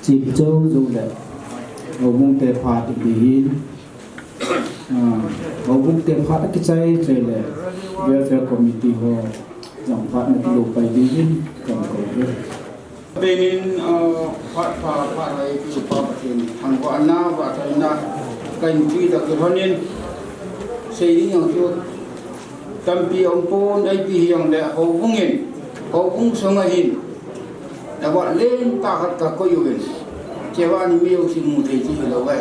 Chip jou jou le, houbung te phat ipi hin, ah, houbung te phat akichai chai le, welfare committee ho jong phat na kilo pai ding hin, kan ko ve. Penin, ah, phat pha, phat hai pi pa Pathen thangvahna, vahchoina, kan tui ta kilhonin, sei ding jong chu, tampi um pon, ipi hijongle, houbung in, houbung sunga hin, award lentah khat kakoi uvin. Chevang mi jousen mu thei chu hilou ve.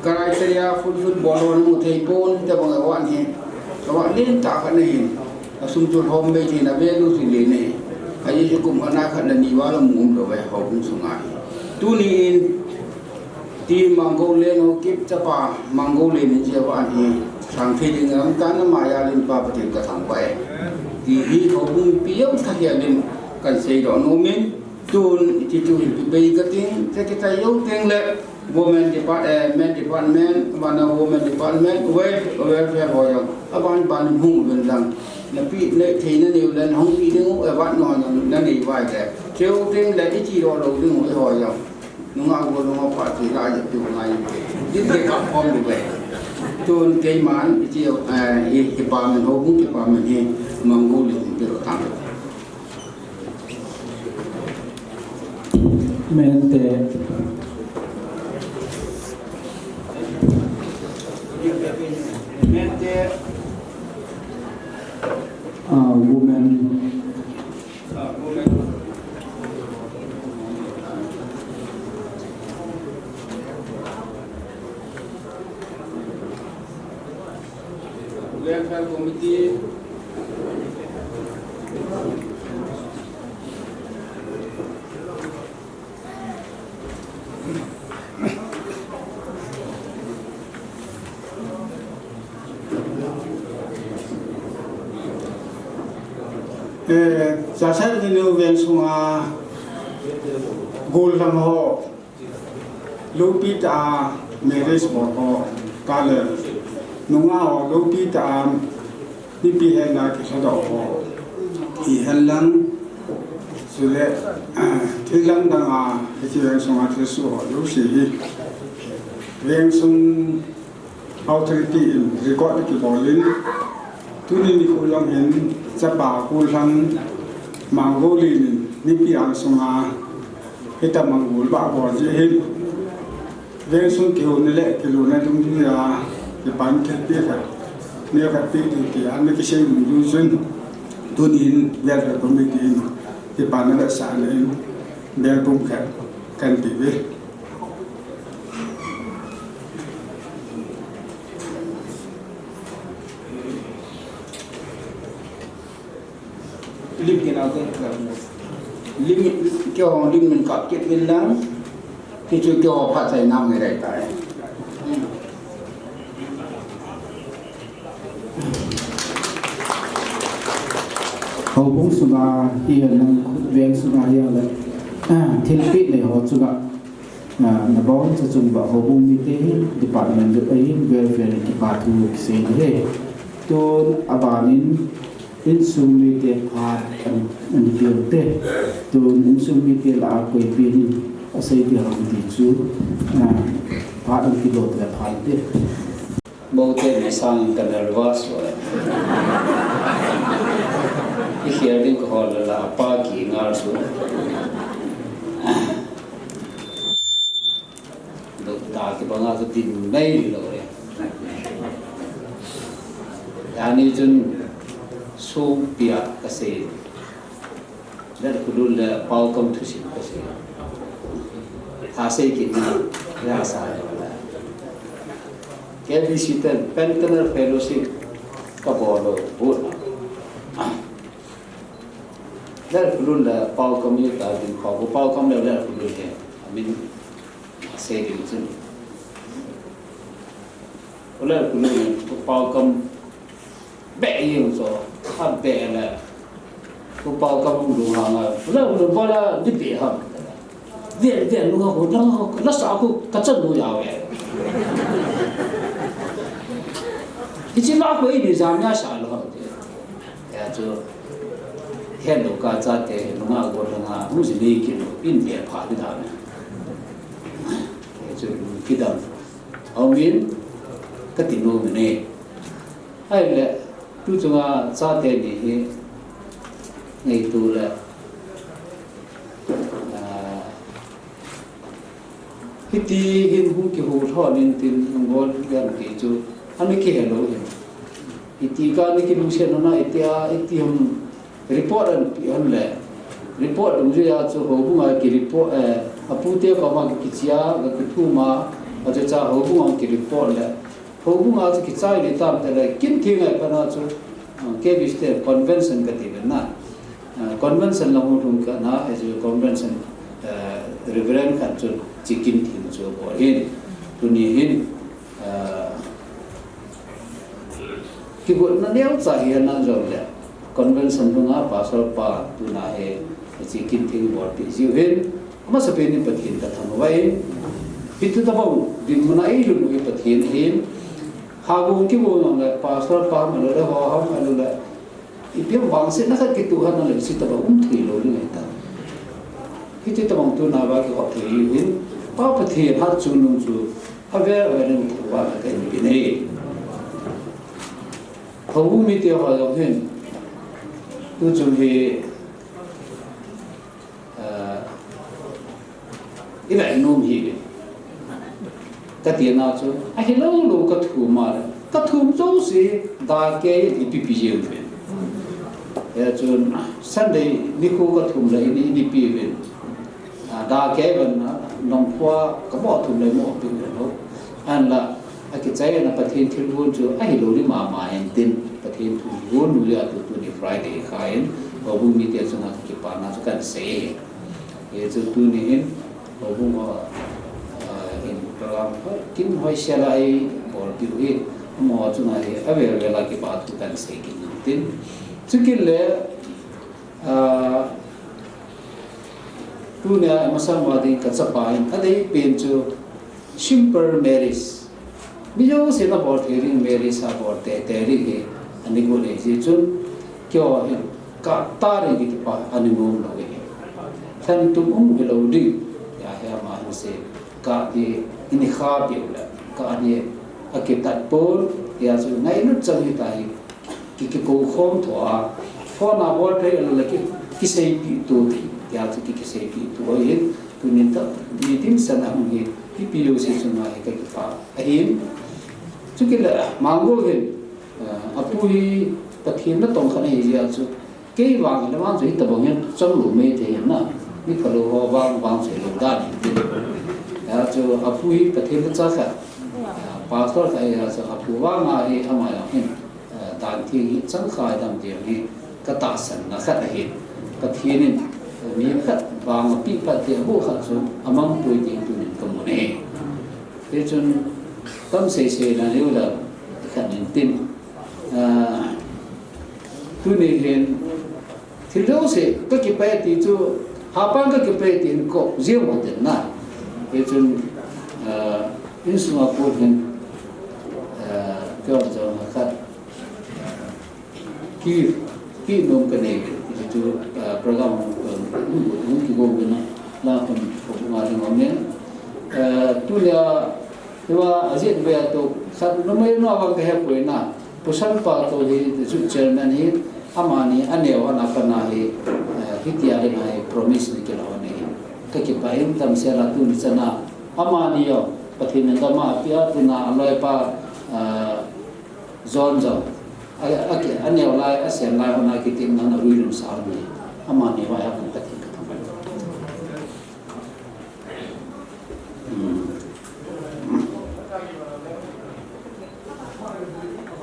Criteria fulfill bol lou mu thei pon, tabang award hi. Award lentah khat ahin. Asum chu lhom bei thei na value chu le nei. Ajeh chu kum khat na khat na ni val mu um lou ve, houbung sunga hi. Tuni in, Ti Manggoulen ho kip chapa Manggoulen in chevang hi sang thei ding lam tan ama jal in pa Pathen ka thangvah e. Ti hi houbung pi jou tha hial in kan seidoh nom in tun iti tu hi pi bei ka ting, te kichai jou teng le women depart-, eh, men department, vana women department, wel-, welfare ho jong aban ban hung uvin lang. Na pi, na thei na neiu le na hung pi ding u, eh, award no jong na nei vai le. Cheu teng le ichi lou lou ding u, eh, ho jong. Nunga go nunga pa ti la ya tu ngai. Din te ka pom di ve. Tun keiman iti, eh, i, i pa men houbung i pa men hi Manggoulen pe lo tang. Mente. Mente. Ah, women. Welfare Committee. Eh, Churchill Avenue veng sunga gollhang ho, loupi tah a marriage bol ho, kale nungah ho, loupi tah a mipi henga kilhadoh ho, hihen lang, chule, thil dang dang a, hiche veng sunga thilsoh ho jouse hi, veng sung authority in record kibol in, tuni nikho jong hin chapa gollhang Manggoulen in mipi angsunga hitia Manggol ba bol jeh hin, veng sung kihouna le kilutna dungjuia kipa thilpeh khat, neo khat peh ding tia ana kisei dungjuiyin, tunin welfare committee in kipana le sahna in bel pum khat kan pe uve. Lim kit nau te. Lim, keiho lim min kap kit uvin lang. Hichu keiho phat chai nau ngai dai tai. Houbung sunga hihen lang, veng sunga hihen lang, ah, thilpeh nei ho chunga, ah, nabonchauva chunga houbung mite hin, department jat ahin, welfare in kipa thu kisei ahi. Tun abanin, insung mite phat ana, ana pe u te. Tun insung mite lah a koi pen in asei ding ham ti chu, ah, phat ana pe lou te phat te. Bou te masang ka nervous uve. I khel ding ka hol le la pa ki ngal chu. Doctor kibanga chu din mai lou le. Ani chun sopia ka sei. Lerkhulut le Paokam thusim ka sei. Tha sei kit na, ya sa le la. K B C ten Pentener Fellowship ka bol u, but na. Lerkhulut le Paokam hi ka ding kho, Paokam le Lerkhulut hi. Amin, sei ding chun. Lerkhulut le Paokam Beh jeng chu, abeh le. Upa ka hung lung hang a, la, la, ba la, di beh ham. Ven, ven, lung a ko, la, la sa ko, ka chan lu ya ve. Hiche ma ko i ni jam ya sa lo ham ti. Ya chu. Hello ka chate, nunga go langa, hung ji ni kin, in te pha di da. Ya chu, kidam. Amin, ka ti nom e. Ahile, tu chunga chate ni hi, ngaitu le, ah, hiti hin hung kihou lhon in tin, hung bol lem ti chu, ana kihe lou hin. Hiti ka ana kilungset na, hiti a, hiti hung report ana pe hon le. Report dungjuia chu houbunga ki report, eh, apute koma ki, kichia, ka kithum a, achu cha houbunga ki report le. Houbunga chu kichai le tam te le, kin thi ngai phat na chu, ah, K B C te convention ka ti ven na. Ah, convention la hung lhung ka na, achu convention, eh, Reverend khat chu chi kin thi chu bol hin. Tuni hin, ah, kigotna neocha hi ana jong le. Convention dunga pastor pa tuna hi, hiche kin theng bol pi jiu hin, amasapen in Pathen ka thangvah in, hitia tabang dinmun a eilhun u hi Pathen ahin, ha gon kigon jong le pastor pa ham ahilou le ho ham ahilou le, ipi ham vangsetna khat kitoh hon le hiche tabang um thei lou ding ahi ta. Hiche tabang tuna va kihop thei u hin, Pa Pathen hatchungnung chu, avel vel in thangvahna kahin pe e. Houbung mite ho jong hin, tu chung hi, ah, i vet nom hi ve. Ka tina chu, ahilou lou ka thum a le, ka thum jouse, da kei in ipi pi jeng ve. Hia chun, Sunday nikho ka thum le, in, in ipi ve. Ah, da kei ban, ah, nong khua ka mo thum le mo pi ve lou. Ahinla, akichai na Pathen thilgon chu ahilou ding mama hen tin, Pathen thilgon nu le atu tuni Friday kha in, houbung mite chunga kipana chu kahin sei e. Hichu tuni hin, houbung ho, ah, in program ho, kin hoisel a ei bolpiu hi, amaho chunga hi, avel vel a kipa thu kahin sei kit in tin. Chukit le, ah, tunia masang uva ding ka chapa in, adei pen chu, simple marriage. Mi jousen abol thei ding marriage abol teitei ding hi ana got ahi jeh chun, keiho hin kah ta ding kiti pa ana nom lou ahi. Lhentum um hilou ding, tia hi ama hin asei. Kah ding in kha peh u le, kah ding akitat pon, tia chu ngailut chang hita hi. Ki, kikou khom tho a, phone a bol thei ahilou le ki, kiseipeh to thei, tia chu ki, kiseipeh to ahin, tunin ta, mi dimset a hung hi, ipi jouse chunga hi ka kipa ahin. Chukit le, Mango hin, ah, apu hi Pathen natong khat ahi jeh a chu, kei vang le vang chu hitabang hin chang lou mai thei hin na, mi phalou ho vang, vang chu hilou dan hin tin. Tia chu apu hi Pathen lhacha khat, ah, pastor khat ahi jeh a chu apu vang a hi ama jong hin, eh, dan theng hi chang kha dam ding hi ka tahsanna khat ahi. Pathen in, eh, mi khat vang apeh phat ding ho khat chu amang poi ding tunin ka mu e. Hichun tam seisei na leu la khat in tin. Ah, tuni hin Thil jouse, ka kipah e ti chu, hapan ka kipah e ti in ko, jeng mo tin na. Hichun, ah, insunga kon hin, ah, keiho jong khat, ah, ki, ki nom ka nei, ti chu, ah, program, ah, hung, hung kigo na, la kon, ko ma ding om ne. Ah, tunia, Hiva, ajeh ve a to, khat numei nu vang ka hepoi na, Pu Sanpa to hi, the youth chairman hi, amani, aneo ana pana hi, eh, hitia dinga hi, promise ni kila hon ahi. Ka kipah in tamsel a tuni chan a, amani jong, Pathen in dam a apeh a, tuna aloipa, eh, John jong, a, a ki, aneo lai, asem lai hon a kiting nana ui lum sa ni, amani va ya kon Pathen ka thangvah.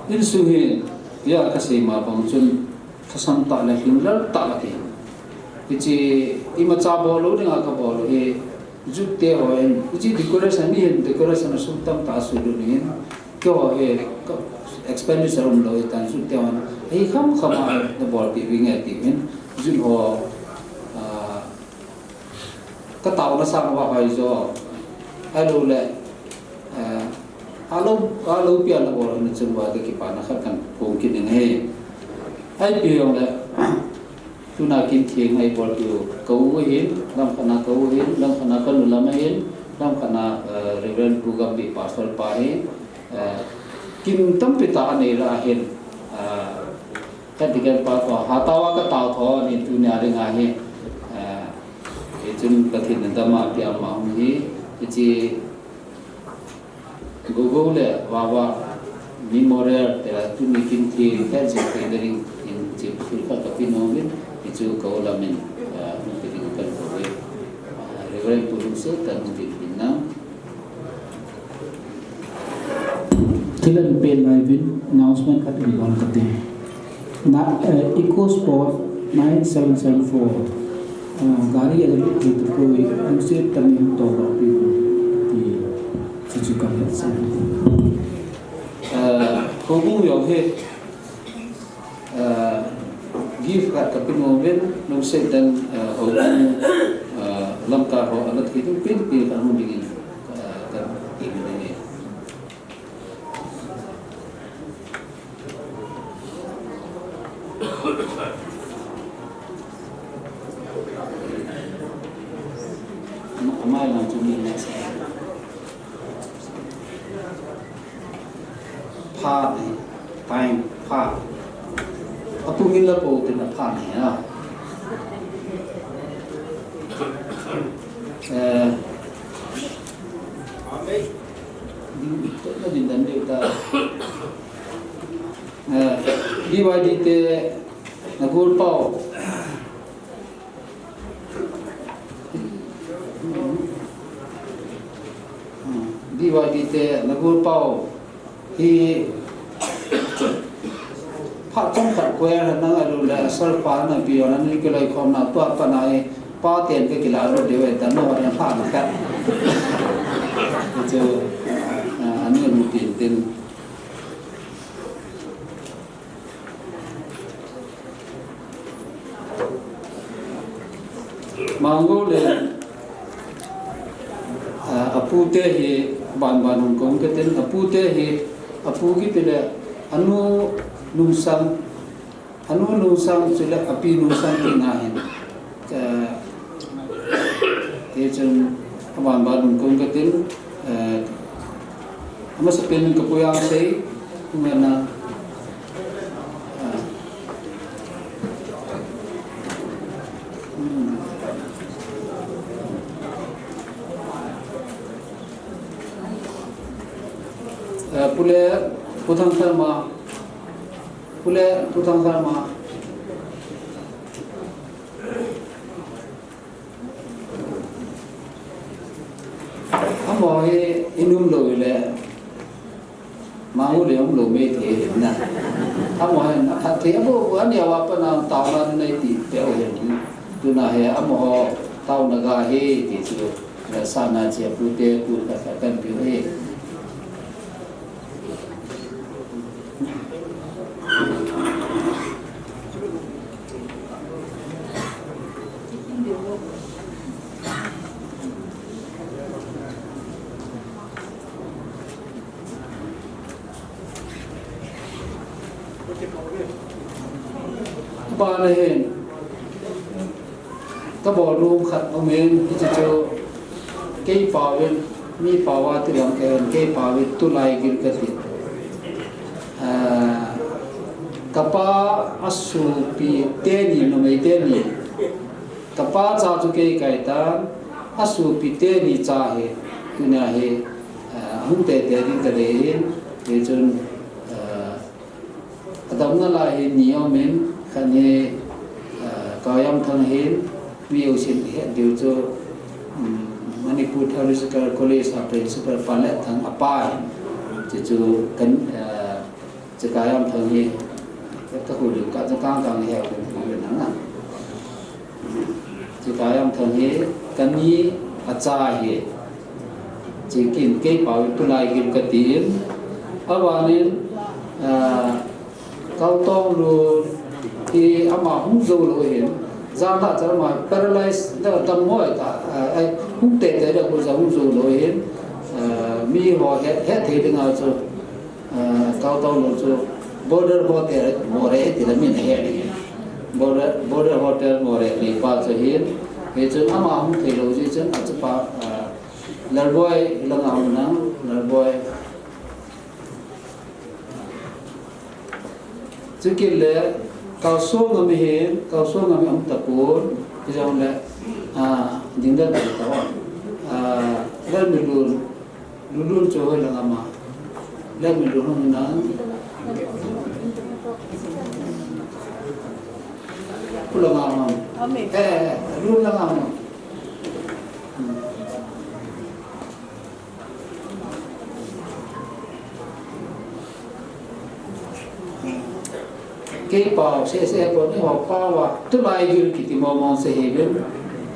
Insung hi, ya ka sei ma bang chun, thasam tah le hing lal tah a ti. Hiche, imacha bol lou dinga ka bol lou hi, youth te hon, hiche decoration ni hin, decoration a sum tamtah a sut lou ni hin, keiho hi, ka expenditure um lou hi tan youth te hon, hi kham kham a na bolpeh vinge ti hin, youth ho, ah, Ka taona sang uva hoi jo. Ahilou le, eh, Alo, alo pia na bol na chun va ka kipana khat kan phong kit ning ahi. Ai pi yong le, tuna kin thieng ai bol tu ka u hin, lam khana ka u hin, lam khana ka nu lam hin, lam khana, eh, Reverend Pu Gampi Pastor pa hin, eh, kin tampi ta anei la hin, eh, ka digen pa ko, ha tawa ka taw tho ni tunia ring ahi, eh, e chun ka thin dama pia ma hung hi, e chi Gogo le Wawa Memorial te la tuni kin thieng te je pe de ring in chi phul ka ka pi nom in, i chu ka u lam in, ah, hung pe ding kan ko ve. Ah, Reverend Pu Lungset kan hung ding ding na. Thil an pe lai vin announcement khat in bol ka ti. Na, eh, EcoSport nine seven seven four, ah, gari a lut thei tu koi, Lungset Tamin to ba pi ti, chu chu ka het sa. Eh, ko bung yong he, eh, gift khat ka pi nom vin, Lungset dan, eh, ho, eh, lamkar ho, a lut thei tu pi pi ka hung ding in, eh, ka ti ni. Amai lang chu ni next. Pha ni, time, pha. Apu min la po tin a pha ni ha. Eh, din, na din dan de ta. Eh, B Y D te na gol pau. B Y D te na gol pau. Hi phat chomkhat koya na nga lu le sar pa na pi na ni ke lai khom na tua pa na e pa ten ke kila lu de we ta no na pha na ka. Chu, ah, ani mu tin tin. Mango le, ah, apu te hi ban ban hung kong ka tin, apu te hi, apu kiti le, anu nungsang, anu nungsang chule api nungsang ti na hin. Ka, ti chun, aban ban hung kong ka tin, eh, Ama sa pen ka puya sei, kumana. Ah. Hmm. Eh, pule, putang sama. Pule, putang sama. Amaho hi inum lou le, mahu le um lou mei thei hin na. Amaho hin atha thei, abu, ani awa pa na tauna nei ti pe o hin. Tuna hi amaho tauna ga hi ti chu, le sana che pu te pu ka ka kan pi hi. Bana hin. Ka bol nom khat um in, hiche chu kei pao in, mi pao a ti lang kei, kei pao in tulai gil ka ti. Ah, ka pa a sopi teni, numei teni. Ka pa cha chu kei kai tan, a sopi teni cha hi, tunia hi, ah, hung tete ding ka dei hin, hichun, ah, Adamna lai hi ni um in, khat hi, ah, Kayamthang hin, mi jousen ihet diu chu, um, Manipur Theological College a principal Panletthang apa hin. Chuchu kan, ah, chu Kayamthang hi, ka hu diu ka chu kang kang hi, ka hu diu na. Chu Kayamthang hi, kani a cha hi. Chu kin kei pao in tulai gil ka ti in. Aban in, ah, Kaltong Lun hi ama hung jou lou hin. Jang la cha ama paralyze da dam mo ta, ah, ai hung tete da ko ja hung jou lou hin. Ah, Mi ho he, he thei ding a chu, ah, Kautau lou chu Border Hotel Moreh ti la min he. Border, Border Hotel Moreh ti pa chu hin. Hichun ama hung thei lou ji chun a chu pa, ah, Lalboi langa hung nang, Lalboi. Chukit le, Kausong ami hin, Kausong ami um tapon, hijongle, ah, ding dan ta, ah, Lalmilun, Lulun chu hoi lang ama, Lalmilun hung nang, Kulanga ama, eh, eh, Lulun lang ama. Kei pau sese pon eiho pau a, tulai gil kiti momong se hivin.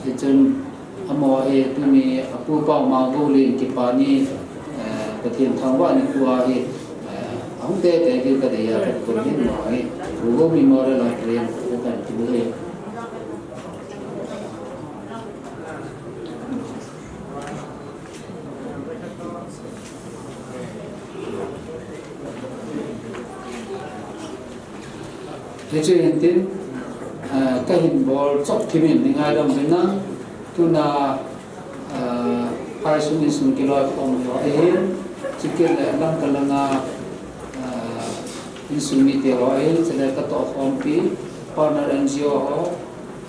Hichun amaho hi tuni apu pau Manggolin kipa ni, eh, Pathen thangvah nikho a hi, eh, ahung tete gil kadei a, kakun hin amaho hi Gogo Memorial a kren kakan ti hi. Hichu hin tin, ah, kahin bol chop thim in nei ngaidam uvin lang, tuna, ah, phaisung insung kiloikhom ho ahin, chukit le Lamka langa, ah, insung mite ho ahin, chule katohkhompi, partner N G O ho,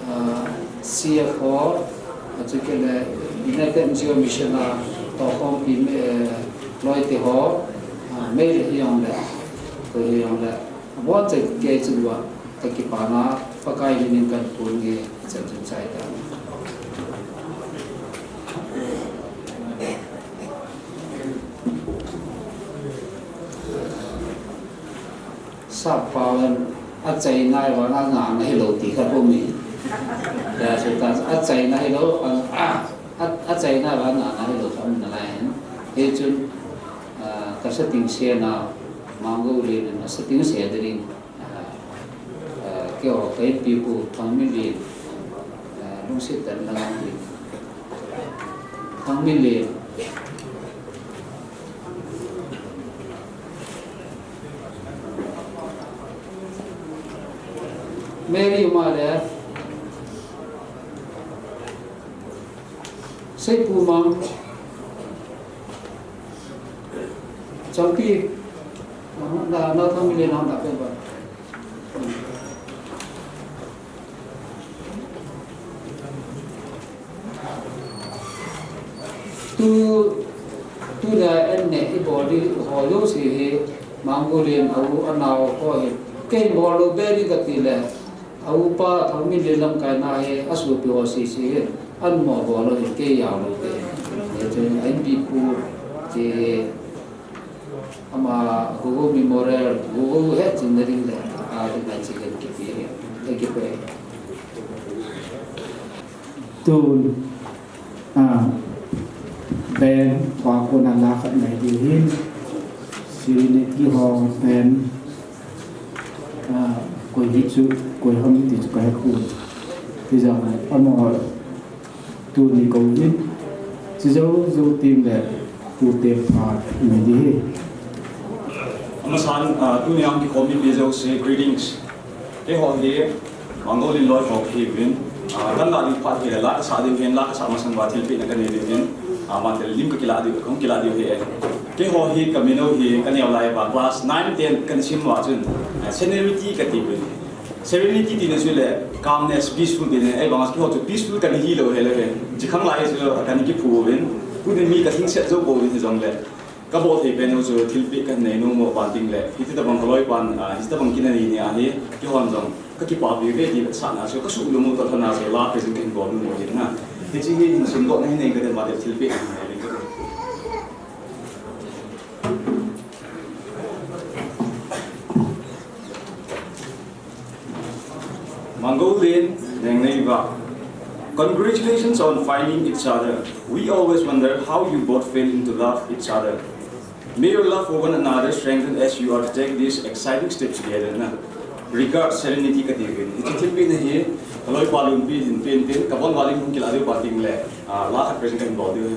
ah, C F O, ah, chukit le United N G O Mission a tohkhompi, eh, loite ho, ah, Meitei hijongle, koi hijongle, abon cheh kei chunga kakipana, Pakai minin kahin pon nge, chan chun chai ta. Sap pau in achaina vang angahna hilou ti kha um e. Ya, so ta achaina hilou, a, a, a, achaina vang angahna hilou kha um nalai hin. Hichun, ah, kasetting sena, Manggolin in asetting se ding. Ah, ah, keiho ka inpipu Thangminlen, ah, lungset tah in lang in. Thangminlen. Mary Umale. Seipumang. Changpi. Na, na, na Thangminlen na, na pe ba. Tu, tu da en ne i body ho jouse hi Manggolin a u a nao ho hi. Kei bol lou be ding kati le. A upa Thangminlen lamkaina hi asopi ho sese hi. An mo bol lou hi kei jao lou te. Hiche a inpipu te. Ama Gogo Memorial, Gogo hetchenna ding le, a, ding ngai chi le kipe, le kipe. Tun, a, band, pa kona la khat ngai ding hin, Serenity ho band, a, koi hi chu, koi ham ti chu ka he pon. Ti jong le, amaho, Tuni kou vin, chi jou jou teng le, tute phat nei ding ahi. Amasan, ah, tuni a hung kikhom mipi jouse, greetings. Keiho hi, Manggolin loi ho kahi uvin, ah, kan la ding phat hi le, la kasah ding hin, la kasah masang uva thilpehna kanei ding hin, ah, man te lim kakilah ding, kahung kilah ding ahi. Keiho hi, kamin u hi, kaneo lai uva, class nine, ten kana sim uva chun, ah, seniority kati uvin. Serenity tina chu le, calmness, peaceful tina, ahivanga keiho chu peaceful kana hilou hel e. Chi khang lai chu kana kiphu uvin, tuni mi kalhingset jou pouvin hijongle, kabol thei pen u chu thilpeh kanei nom u ban ding le, hiti tabang kaloi pan, ah, hiti tabang kinei ni ahi, keihon jong kakipapi uve ti vetsahna chu, kasuh lum u toh lhona chu, la present kahin bol nom u ahi na. Hiche hi hin sumdohna hin nei kate, mate thilpeh kanei ding kate. Manggolin, Nengneiva. Congratulations on finding each other. We always wonder how you both fell into love each other. May your love for one another strengthen as you undertake these exciting steps together na. Regards, Serenity kati uvin. Hiche thilpehna hi, kaloipa Lunpi hin pen tin, kabon uva lim hung kilah diu ban ding le, ah, la khat present kahin bol diu ahi.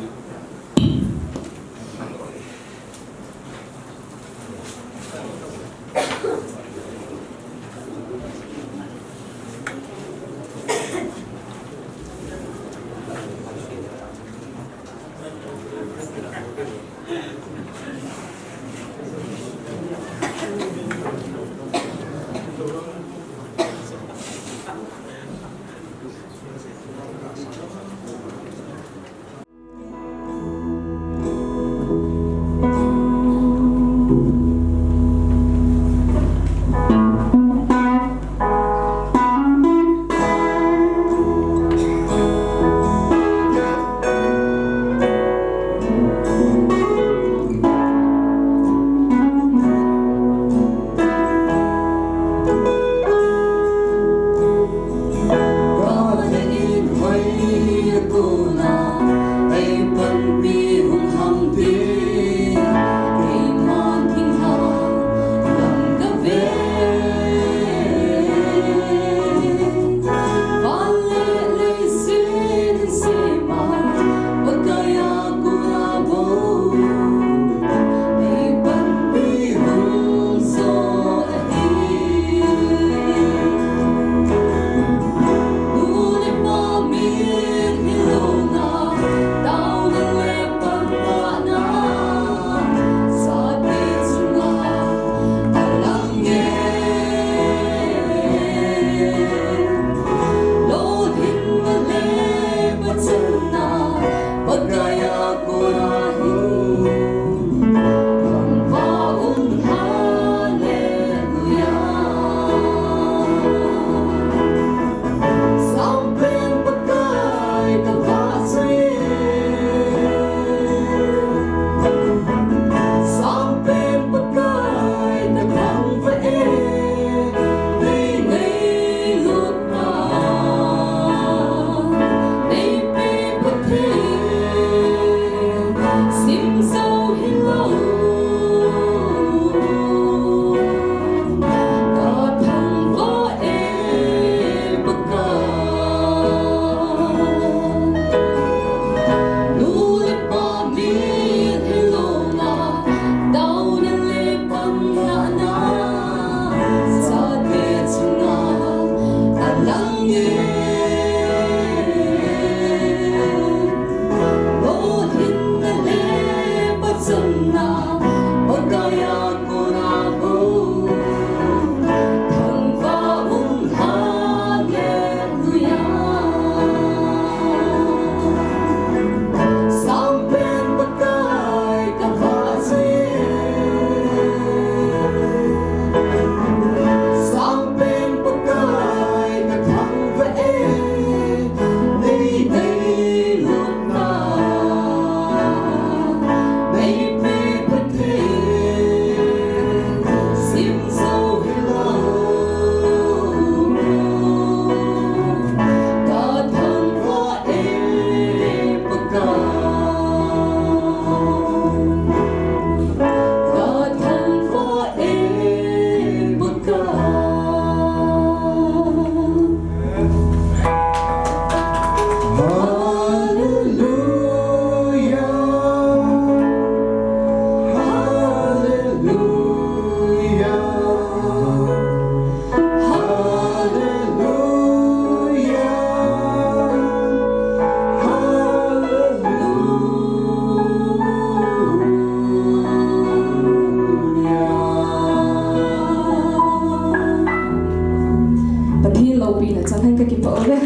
Pathen loupina chang hen, kakipah uve.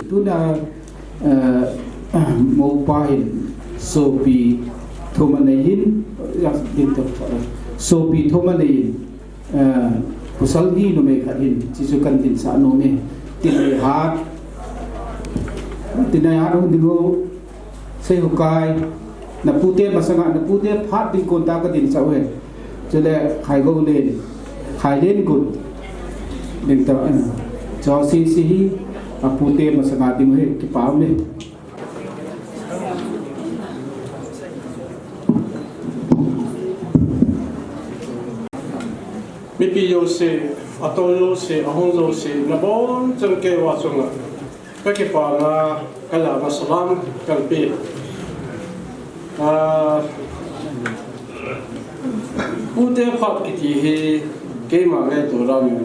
Tuna, eh, moupa hin sopi thum anei in, ya, din to, sopi thum anei in, eh, pasal ni numei khat hin, chuchu kan dinsah nom e. Tinei hat, tinei hat hung ding ho, Seihokai, na pute masanga, na pute phat ding kon ta ka dinsah uve. Chule Khaigoulen, Khailengun, ding ta, eh, chu C C hi, apute masanga ding hi, kipah uve. Mipi jouse, atou jouse, ahung jouse, nabonchauvin keiho chunga kakipana, kalahna salam kahin pe. Ah, pute phat kiti hi keima ngaito dan in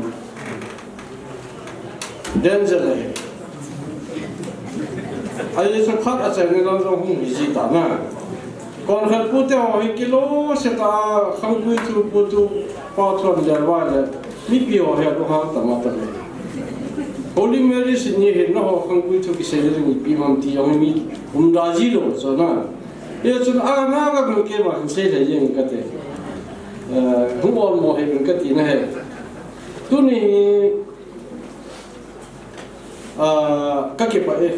danger ahi. Ajeh chu phat achaina lang jong hung hi ji tan a. Konkhat pute ho hi kilo seta khangpui thu pu tu pa thon jalwa le mipi ho hi anu hang tama tama. Holy Mary si ni hi na ho khangpui thu kisei le ni pi mam ti yong mi um da ji lo so na. Ye chun a na ga gun ke ma sei le yeng ka te. Eh, hu ol mo he gun ka ti na he. Tuni hi, ah, ka kipah e.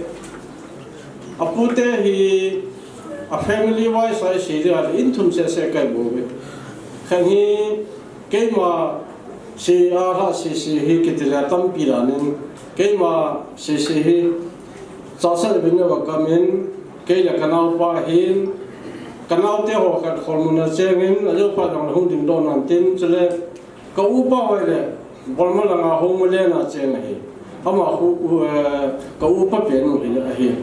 A pute hi a family wise a i sei ding a le in thum sese kai bou ve. Khan hi keima sei a ha sei sei hi kiti le tampi la nin keima sei sei hi chasa le bin va kamin kei le ka naupa hin ka naute ho khat khol mun a chengin a jo pa dang hung ding don an tin chule ka upa hoi le, Bolma langa home le na cheng ahi. Ama hu, u, eh, ka upa pen u hi ahi.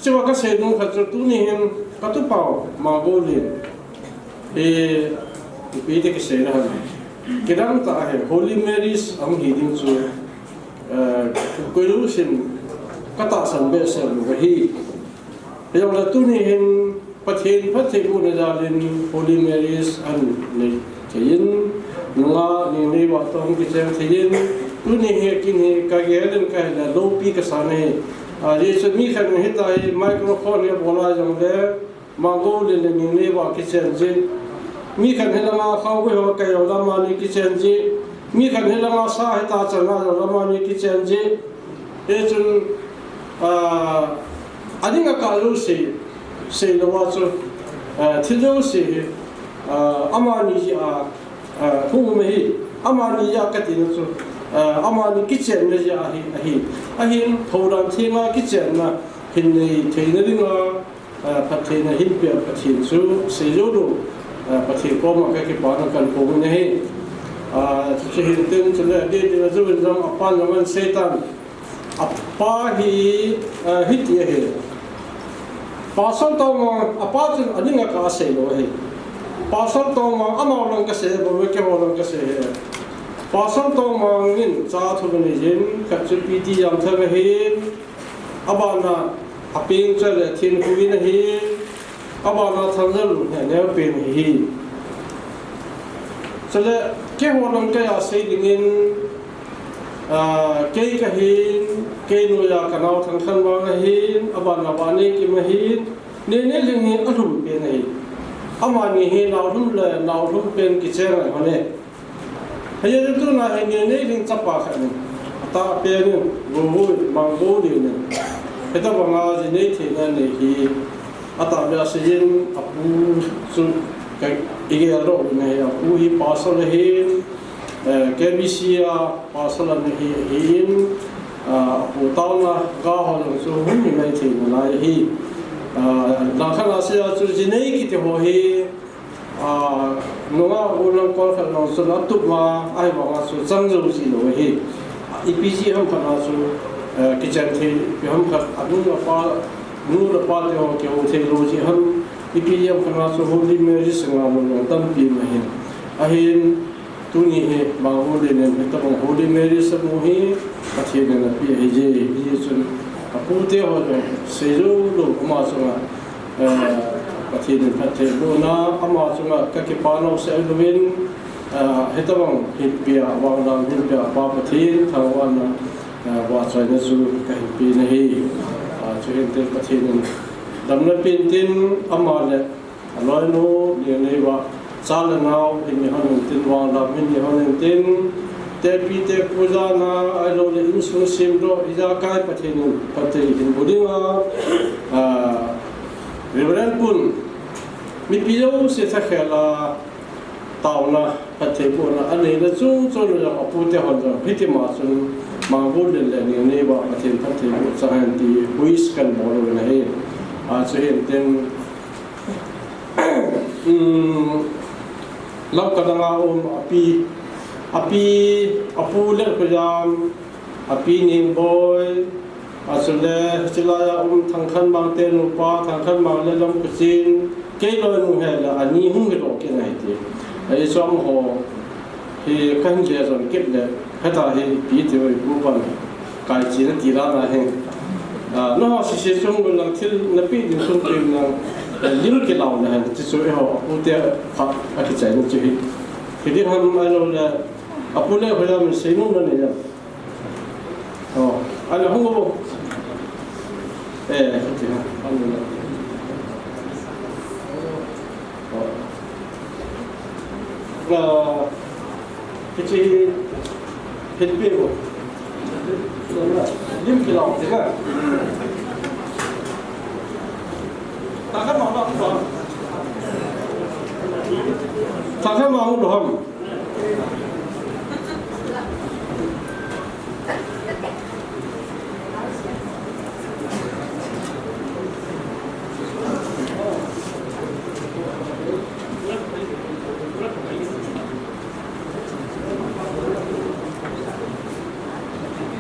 Chiwa ka sei nung khat chu tuni hin ka tu pau ma go le. E, pi te kisei na han. Kidang ta ahi, Holy Marys ang hi ding chu, eh, ko lu sin ka ta san be se lu hi. Yong la tuni hin Pathen phattheibohna jalin Holy Marys an nei theiyin, nunga ni nei va tong kicheng theiyin, tuni hi kin hi ka gelin ka hila lopi ka sa nei. A, Jesu mi khan hi ta hi microphone hi bola jong le, mango le le ni nei va kicheng ji. Mi khan hi lama khau ko ho ka yo lama ni kicheng ji. Mi khan hi lama sa hi ta chana yo lama ni kicheng ji. Hichun, ah, a ding a ka lo sei, sei lo a chu, ah, thil lo sei hi, ah, amani ji a, ah, hu me hi, amani ji a ka ti na chu, ah, amani kichenna ji a hi, a hi, a hin thodan thenga kichenna hin nei theina ding a, ah, phattheina hin pe Pathen chu sei jo lo, ah, Pathen koma ka kipana kan ko na hi, ah, chu hin ten chu le de de ju jong a pan jong an sei tan. A pa hi, eh, hiti ahi. Pastor Tongmang, a pa chun a ding a ka sei lo ahi. Pastor Tongmang, amau lang ka sei, bo ke ho lang ka sei he. Pastor Tongmang in cha thu ni jin, ka chu P T jam tha ahi. Abana, a ping cha le thin hu in ahi. Abana thang jal he neo pen hi. Chule, ke ho lang ka ya sei dingin, ah, kei ka hin, kei nu ya ka nau thang khan wang a hin, abana ba ne ki ma hin, ne ne ling hi a lhum pen hi. Amani hi nau lhum le, nau lhum pen kicheng ai hone. Hei, tu na hei, nei, nei ding chapa khat ni. Ata pe ni, go go, mang go ni ni. Heta banga ji nei thei na nei hi. Ata bia se yin, a pu chu ka i ge ro ni hi, a pu hi pastor le hi, eh, K B C a pastor le ni hi, hi in, ah, a pu tau na ga ho jong chu hun ni mai thei na lai hi. Ah, na kha na se a chu ji nei kiti ho hi, Ah, nunga u lang kol khat long sun a tup ma, ai ba ma su chang zo ji lo hi. Ipi ji ham khat na su, eh, kichang thei, ipi ham khat, a nu a pa, nu a pa te ho ke ho thei lo ji ham, ipi ji ham khat na su Holy Mary sanga lo long tampi ma hin. A hin, tuni hi, ma Holy Name, hi ta bang Holy Mary sa mu hi, Pathen in a pi hi je, hi chun, a pu te ho jong, sei zo lo, ama chunga, eh, Pathen in phattheibohna, ama chunga ka kipa nau se loin, eh, hitabang hinpia, vanglam hinpia, Pa Pathen, thangvahna, eh, vahchoina chu ka hinpe na hi. Ah, chu hin tin Pathen in damna pen tin, ama le, a loinu, ni nei va, cha le nau, hin ni hon in tin, vanglam hin ni hon in tin, te pi te pu jana, ai lo le insung sim do, ijakai Pathen in, Pathen in bu dinga, ah, Reverend Pun, mipi jouse thakhel a, taona, phattheibohna, a neina chung chung le jong a pu te hon jong, hiti ma chun, mang bu le le ni nei va, Pathen phattheiboh chang hen ti, wish kan bol u na hi, a chu hin tin, Um, Lamka danga um, a pi, a pi, a pu le kujam, a pi Ningboi, a chule, chilai a um Thangkhanmang te nupa, Thangkhanmang le Lamkuchin, kei loinu he le, ani hung hi lo ke ngai ti. A i chom ho, hi kan je zon kit le, heta hi pi ti oi pu pan. Kai chi na ti la na hen. Ah, no, si si chung lang thil na pi din chung pi lang. Lim kilauna hen, ti chu eiho, apute kha, akichaina chu hi. Hiti ham ahilou le, apu le hoiya min seinom nanei a. Oh, ahilou hung o. Eh, hiti ha, ahilou le. Oh. Ah, Hiche hi, hin pe bo. Lim kilau te na. Thakhat ma hung doh ham. Thakhat ma hung doh ham.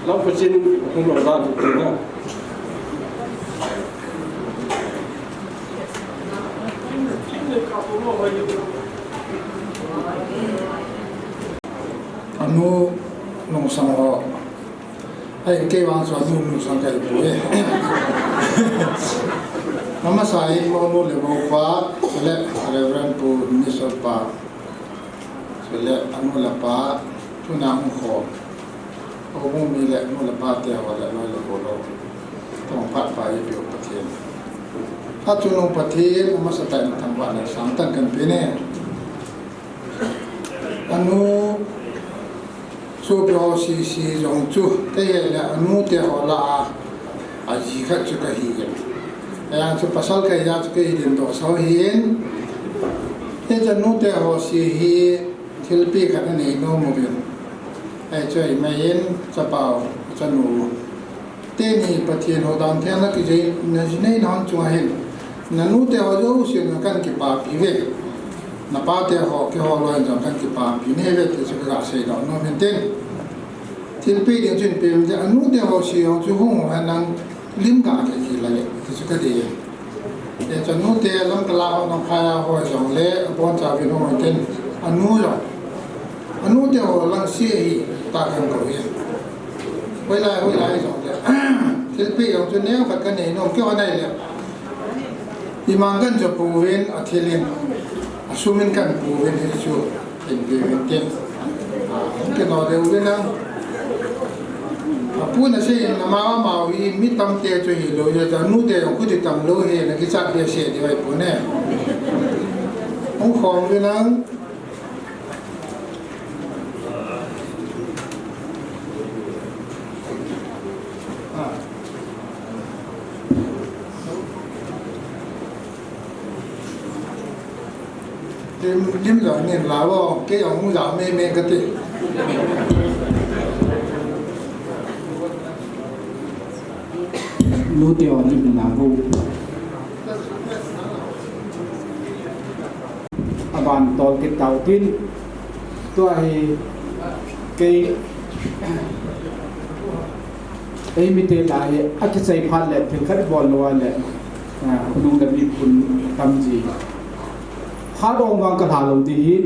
Lam pachin hung lo dan tu na. Anu nung sang ho. Ai, kei vang chu anu nung sang kahi poi. Amasa hi monu le mopa, chule Reverend Pu Mister Pa, chule anu le apa, tuna hung khom. Houbung mi le nu le pa te ho le loi le gol ho. Tong phat pa eipeu Pathen. Achungnung Pathen, amasatah in thangvahna sangtah in kahin pe e. Anu sopi ho sese jong chu, kei hile anu te ho lah a, aji khat chu kahi e. Ajeh chu pasal kahi jeh chu kei dindoh sah ahin. Hiche nu te ho sese hi thilpeh khat anei nom uvin. Ahi chu ahimai in, chapau, chanu. Teni Pathen houdan theng na kijei, na ji nei na hon chunga hin. Na nu te ho jouse na kahin kipapi uve. Na pa te ho, keiho loi jong kahin kipapi nahi uve ti chu kaga seidoh nom in tin. Thilpeh ding chun pe uvin te, anu te ho sese ho chu hung hen lang lim ga kei kei lale, ti chu kadei. Hiche chanu te lam kala ho nung phaya ho jong le, abonchauvin hung tin, anu jong. Anu te ho lang sese hi, tah kahin kou e. Hoilai, hoilai jong le. Thilpeh jong chu neokhat kanei nom keu ahi le. Imang kahin cho pouvin, athil in, asum in kahin pouvin hichu. Ken pe uvin tin. Ah, kei no deu uvin lang. Apu nasei in ama ama hi mi tamtah chu hilou, hiche chanu te jong khuti tamlou hi na kichat behseh diu ahi poi ne. Hung khom uvin lang. Ah. Lim, lim jong nin la vo, kei jong hung jao mei mei kati. Nu te ho lim la vo. Aban tol kit tau tin, tua hi kei, eimite lah a hi akichai phat le thil khat bol lou a le, ah, khonung le miphun tam ji. Phat ong vang kalha lou ding ahi,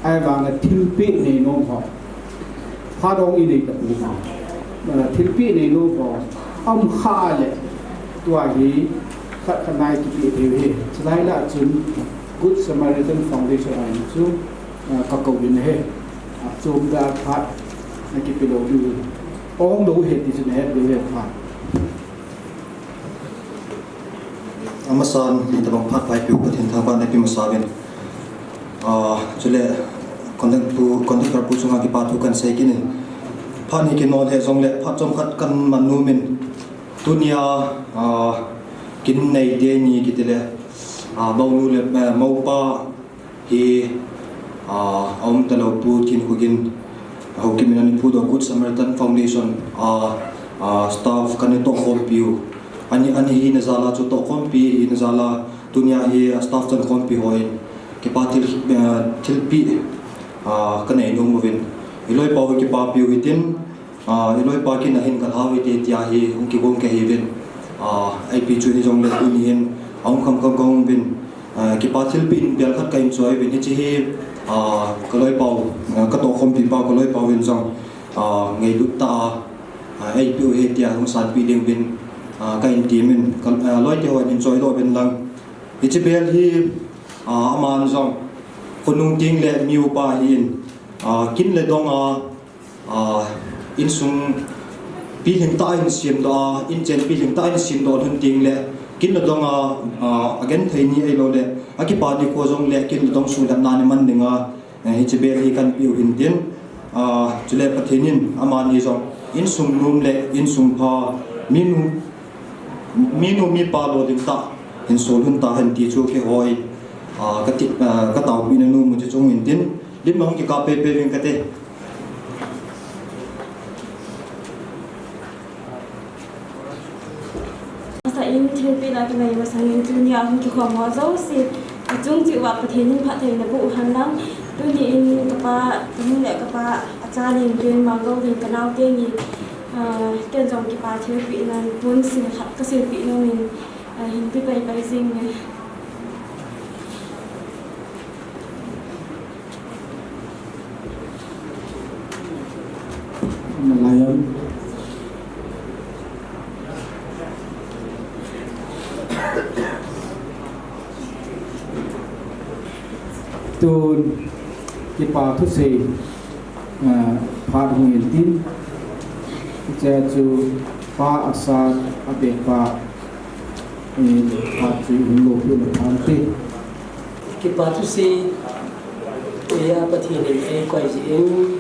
ahivang a thilpeh nei nom ho. Phat ong inei tapou vang. Ah, thilpeh nei nom ho. Aum kha le, tua hi khat khat nai kipeh thei u ahi. Chulai lah a chun Good Samaritan Foundation a hin chu, ah, kakou in ahi. Ah, chom da phat na kipe lou diu. Ong lou ahi ti chu nahet lou ahi phat. Amasan, hitabang phat eipeu Pathen thangvahna eipe masa uvin. Ah, chule, conduct pu, conductor pu chunga kipa thu kahin sei kit in. Phat hi kinol hih jongle, phat chomkhat kahin man nom in. Tunia, ah, kin nei teni kiti le, ah, monu le, eh, mopa, hi, ah, aum talou Pu Thinkhogin, Haokip in ana phudoh Good Samaritan Foundation, ah, ah, staff kana tohkhompi u. Ani, ani hina jal a chu tohkhompi hina jal a tunia hi, ah, staff chankhompi hon kipa thil, ah, thilpeh, ah, kanei nom uvin. Iloipa u kipapi u hitin, Ah, iloipa kin ahin kalhau hite tia hi hung kigong kahiuvin. Ah, ipi chu hijongle tuni hin ahung kham kham kahung uvin. Ah, kipa thilpeh in bel khat kahin choi uvin hiche hi, ah, kaloipa u, ah, katohkhompi pa u kaloipa uvin jong, ah, ngailut tah a, ah, eipeh u ahi tia hung sanpeh ding uvin, ah, kahin temin, ka, ah, loite hon hin choidoh uvin lang. Hiche bel hi, ah, aman jong khonung teng le mi upa ahin, ah, kin le dong a, ah, insung pilhing tah a ahin semdoh a, inchen pilhing tah a ahin semdoh lhon teng le kin le dong a, ah, agenthei ni ahilou le akipa nikho jong le kin le dong suhlhatna ni man ding a, eh, hiche bel hi kahin peh u ahin tin, ah, chule Pathen in amani jong insung nom le insung pha, minu, minu mipa lou ding tah hin sol lhon tahen ti chu kihoi, ah, kati, ah, kataopeh nom u chu chung in tin, lim mang kikap peh peh uving kate. Masa in thilpeh na kinei masang in tunia hung kikhom ho jouse, achung cheh uva Pathen in phattheina boh u hen lang. Tuni in kapa, kahung le kapa, acha len pen mang lou ding kanao teni, ah, ken jong kipa thilpeh nan pon sil khat kasilpeh nom in, ah, hin pe pai pai jing e. Malayan. Tun kipa thusei, ah, phat hung in tin. Hiche chu pa asat abeh pa, eh, phat chu hung lopi le phan te. Kipa thusei, eia Pathen in eikoi jeh in,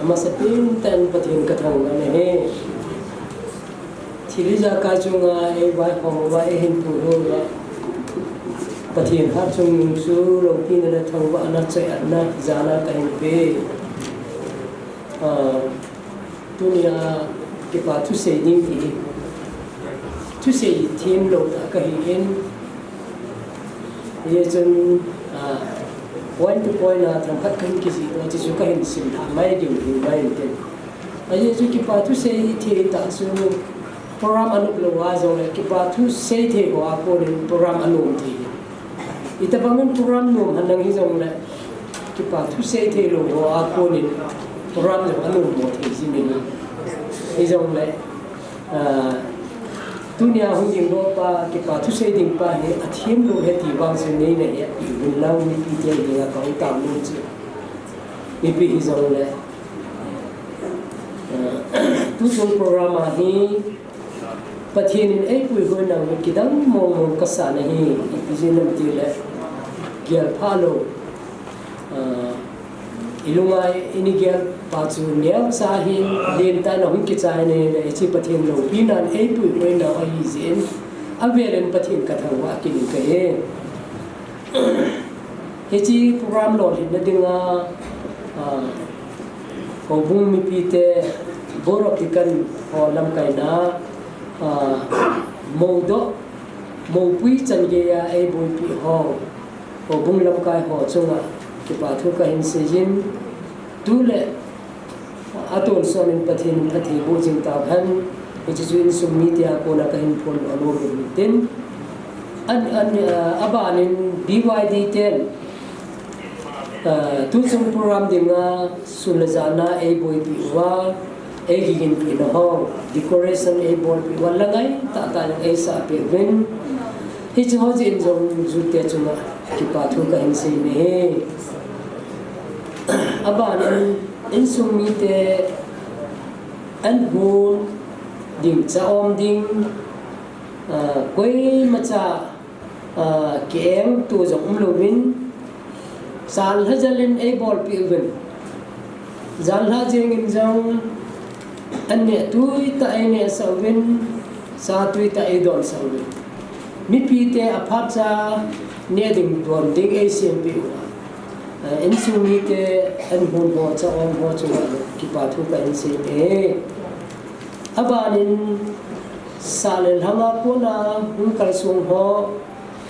amasapen tah in Pathen kathangvah e. Thil ijakai chunga eivaihom uva, eihin puiho uva, Pathen hatchungnung chu lopina le thangvahna, choi-atna jal a kahin pe. Ah, tunia kipa thusei ding ti hi, thusei themlou tah kahi in, hijeh chun, ah, point to point a themkhat kahin kijih doh, chuchu kahin simlha mai diu hi mai in tin. Ajeh chu kipa thusei thei tah chu program anop lou a jongle kipa thusei thei ho a konin program anom thei. Itobang in program nom henlang hijongle kipa thusei thei lou ho a konin program jong anom mo thei jing in. Hijongle, ah, tunia hung ding lou pa, kipa thusei ding pa hi athem lou ahi ti vang chu neina hetpeh uvin lang, mipite dinga kahung tao nom chu. Mipi hijongle, ah, tuchung program a hi Pathen in eipuihoina u kidang mong mong kasah ahi, ipi jeh ham itile, gelpha lou, ah, ilunga ini gelpa chu neocha hin lentah in ahung kichai ahile, hiche Pathen loupinan eipuihoina u ahi jeh in, avel in Pathen kathangvah kit in kahi. Hiche program lolhinna dinga, ah, houbung mipite, Board of Deacon ho lamkaina, ah, moudoh, moupui chan geiya eiboipi ho, houbung lamkai ho chunga kipa thu kahin seijin, tule atonsot in Pathen in phatthei boh jing tauhen, hiche chu insung mite a kona kahin phondoh nom in tin. An, an, ah, abanin B Y D ten, ah, tuchung program dinga sun le jana eiboipi uva, eikiginpina ho, decoration eibolpi uva, la ngai tahtah in eisahpeh uvin. Hiche ho jeh in jong jute chunga kipa thu kahin sei ahi. Abanin insung mite an hon ding, cha-om ding, ah, koimacha, ah, ki-engto jong umlouvin, janlha jal in eibolpeh uvin. Janlha jeng in jong, an neh twi tah einehsah uvin, cha twi tah eidonsah uvin. Mipite aphatcha neh ding don ding eisempeh uva, ah, insung mite an hon ho, cha-om ho chunga kipa thu kahin sei ahi. Abanin sah le lhanga kona hung kalsong ho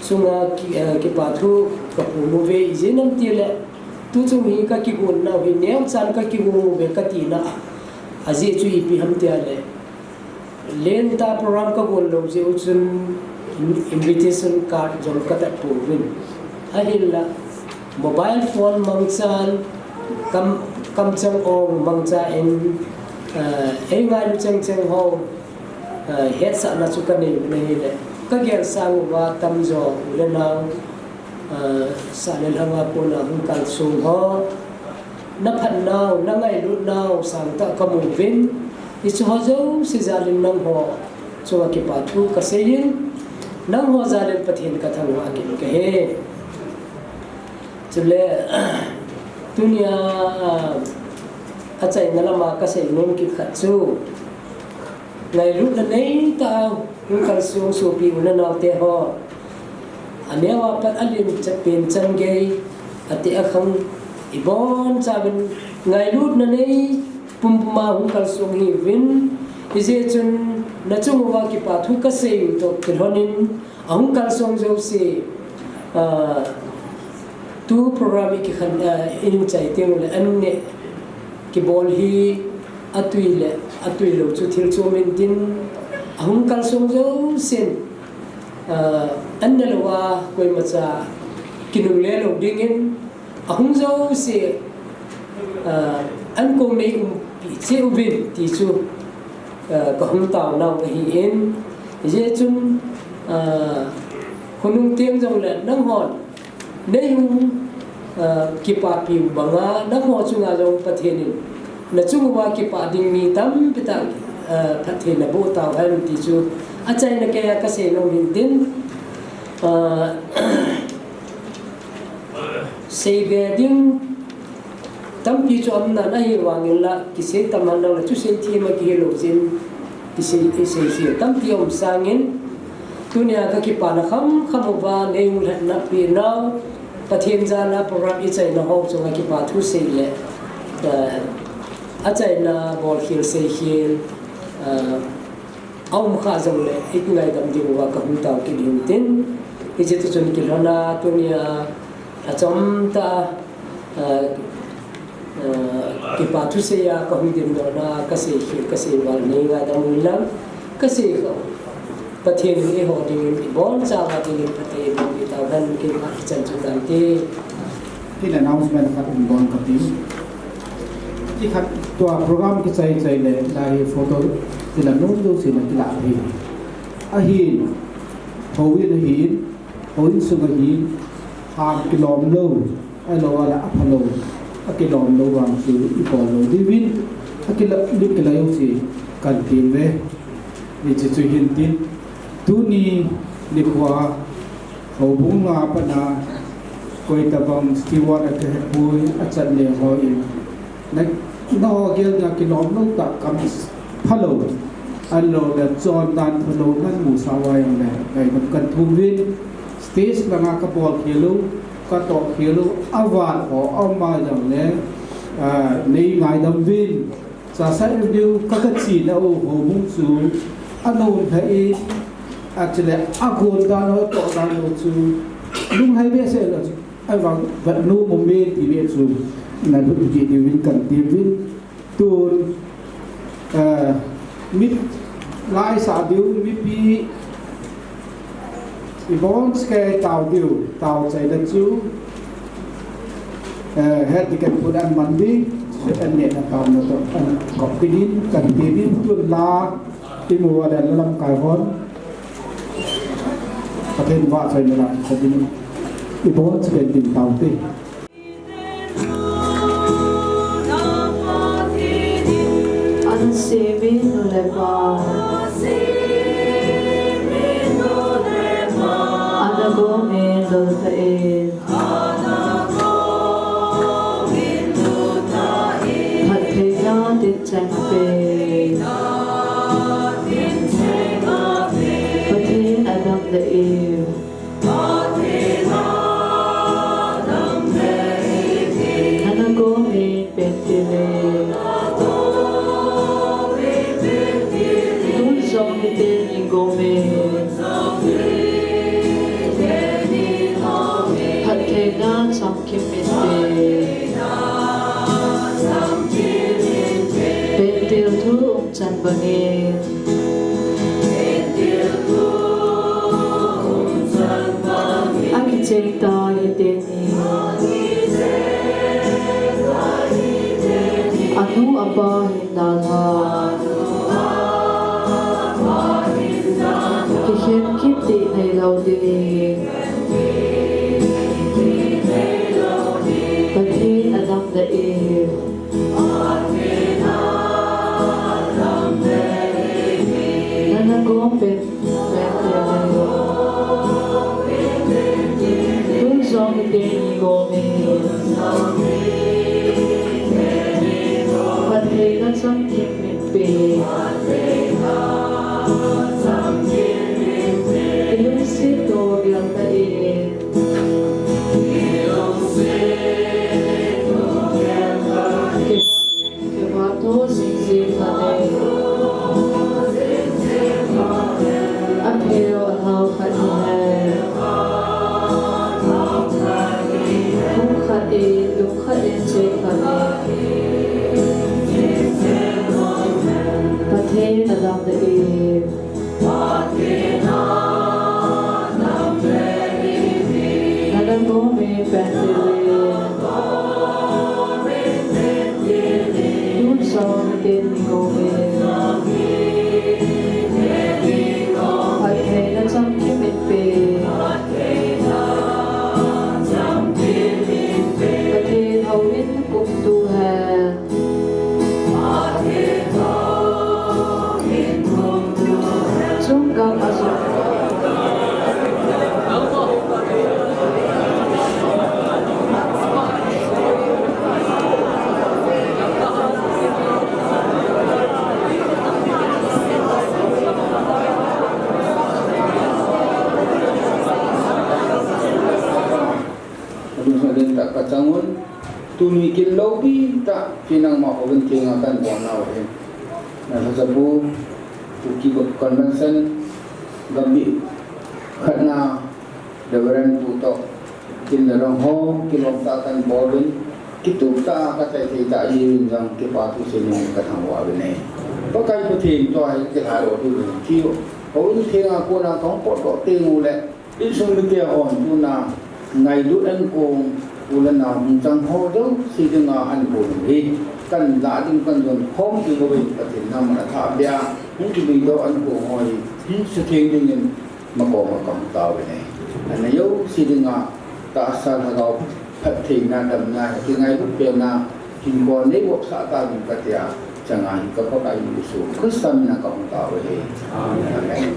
chunga ki, eh, kipa thu kaphong uve, ijeh inem itile, tuchung hi kakigon nau hi neochan kakigon uve katina a, ajeh chu ipi ham itile, lentah program kagon lou jeh u chun invitation card jong katat pouvin. Ahinla mobile phone mangchan, kam, kamcheng ong mangchan, eh, eingailu chengcheng ho, eh, hetsahna chu kanei uvin ahile, Ka gel sang uva tamjo u le nao, ah, sah le lhanga kona hung kalsong ho, na phatnau, na ngailutnau sangtah ka mu uvin, hiche ho jouse jal in nangho chunga kipa thu ka sei in, nangho jal in Pathen ka thangvah kit kahi. Chule, tunia, ah, achaina lama ka seinom kit khat chu, ngailutna neitah a hung kalsong sopi u le naote ho, aneo a pat alen pen chan gei, ateh akhang, ibonchauvin ngailutna nei pumpum a hung kalsong hiuvin, hijeh chun nachung uva kipa thu ka sei u toh kilhon in, ahung kalsong jouse, ah, tu program i kikhen, ah, i hin chai teng ule an neh kibol hi atui le atui lou chu thil chom intin, ahung kalsong jousen, ah, an ne louva koimacha kinungle lou dingin, ahung jouse, ah, ankong nei umpi cheh uvin ti chu, ah, kahung taonau ahin, hijeh chun, ah, khonung teng jongle nanghon nei hung, ah, kipapi u banga, nangho chunga jong Pathen in nachung uva kipah ding mi tampi tah, ah, phatthei naboh tauhen ti chu achaina keiya ka seinom hintin, ah, seibe ding tampi chu aumnan ahivangin la, kisei tam henlang le thusei them a kihilou jeh in, kisei, kisei sei tampi aum sangin, tunia ka kipana khamkham uva nei hung lhatna penau, Pathen jala program i chaina ho chunga kipa thu sei le, eh, achaina bolkhel seikhel, eh, aum kha jongle i kingaidam ding uva kahung tao kit hintin, hiche tu chun kilhona tunia achom tah a, ah, ah, kipa thusei a kahung dimdohna a ka seikhel, ka seival nei ngaidam uvin lang, ka sei kha u Pathen in eiho dingin, ibonchauva dingin phatthei eiboh peh tauhen, kipah kichan chu tante. Tin announcement khat um don kati. Ti khat tua program kichai chai le, lai photo ti la nom jouse na kilah thei. Ahin, houin ahin, houin sung ahin, ham kilom lou, ahilou le aphalou, akilom lou vang chu ibol lou diuvin, akilom lou jouse kahin tem uve. Hiche chu hintin, tuni nikhoa, houbung a pat a, koitabang steward a kahepoi, achan le hon, na, nangho gel dinga kilom lou tah, kam phalou, ahilou le chondan phalou nahin musah uva jongle, ngaidam kahin thum uvin, stage langa kabol khel u, katoh khel u, avat ho aum a jongle, ah, nei ngaidam uvin, Chasa Avenue ka, kachena u houbung chu anom lheh in, achule agon dan ho, atoh dan ho chu lunghei behseh lou chu, ahivang vetnom ume ti beh chu nalut jih diuvin kahin tem uvin, tun, eh, mit laisah diu mipi ibonchauva tao diu, tao chaina chu, eh, het ding ken pun an man ding, chu an nehna taona toh, an kop dingin, kahin tem in, tun la, imu uva le la lamkai hon, Pathen vahchoina la, kop dingin, ibonchauva ding taute. Ana semin nu le pa, ana gomin loltah in, phattheina tincheng ape, Pathen adam lheh in. Nana gomin pentil e. Tun jong hiteni gomin. Phattheina chamkim inte. Pentil thu umchan bangin. Akicheng tai hiteni. Anu apa hin dalha. Kikhen kit Nei lo ding. Pathen a damna e. Nana gom pen, pen te mai lo. Tun jong hiti ni gom e. Pathen a chamkim min pe. Ilungset u gelta e. Kei, kei va tho jing jing khat e. Apheu alhao khat hi e. Hung khat e, lung khat e, che khat e. Pathen a damna e. Nana gom e pen te le. Tun jong hiti ni gom e. Pathen a chamkim min pe. Pathen houin kum tu hen. Chung gam a jong. Adung sa den ta ka changun. Tuni kin lo bi ta, kin nangma houin thenga kan bol nau hin. Na sa sa bu, Kuki Convention, Gambih khatna, Reverend pu toh, kin na rong ho, kilom ta kan bol in, kitup ta ka chai thei ta in jong kipa thu seiyin ka thangvah uve. Pakai Pathen toh hi kilhai u hi, ki houin thenga kona kahung potdoh teng uleh, insung mite hon tuna ngailut in kong u le nao hung chang ho jouse dinga ankong hi kan lah ding kan don khom ding uve. Pathen in aman athah bea hung kimudoh ankong ho hi hin sutheng dingin makoma kahung tao uve. Ana jouse dinga tahsa lhagao phattheina, damna, kingailut penna hinkho neivopsah tauvin katia, changa hi ka Pakai Jesu Christa mina kahung tao uve. Amen.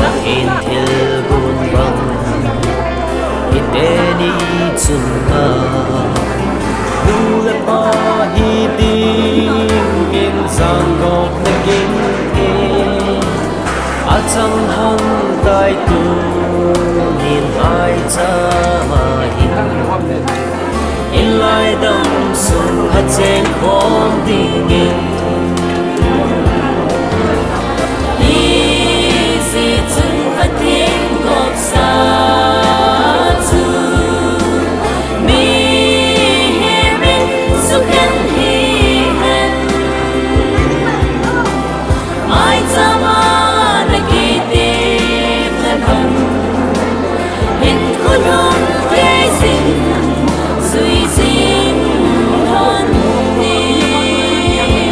Pathen thilgon bang hiteni chunga, nu le pa hidingin jangkop na gingin, achang hon tai tunin aicha ma hin. Inlai dam sung a cheng khom dingin. Hijeh chun Pathen gopsa chu mihem in sukhen hihen. Maicham a na kitepna bang, hinkho lhung kei jing, jui jing lhon ding.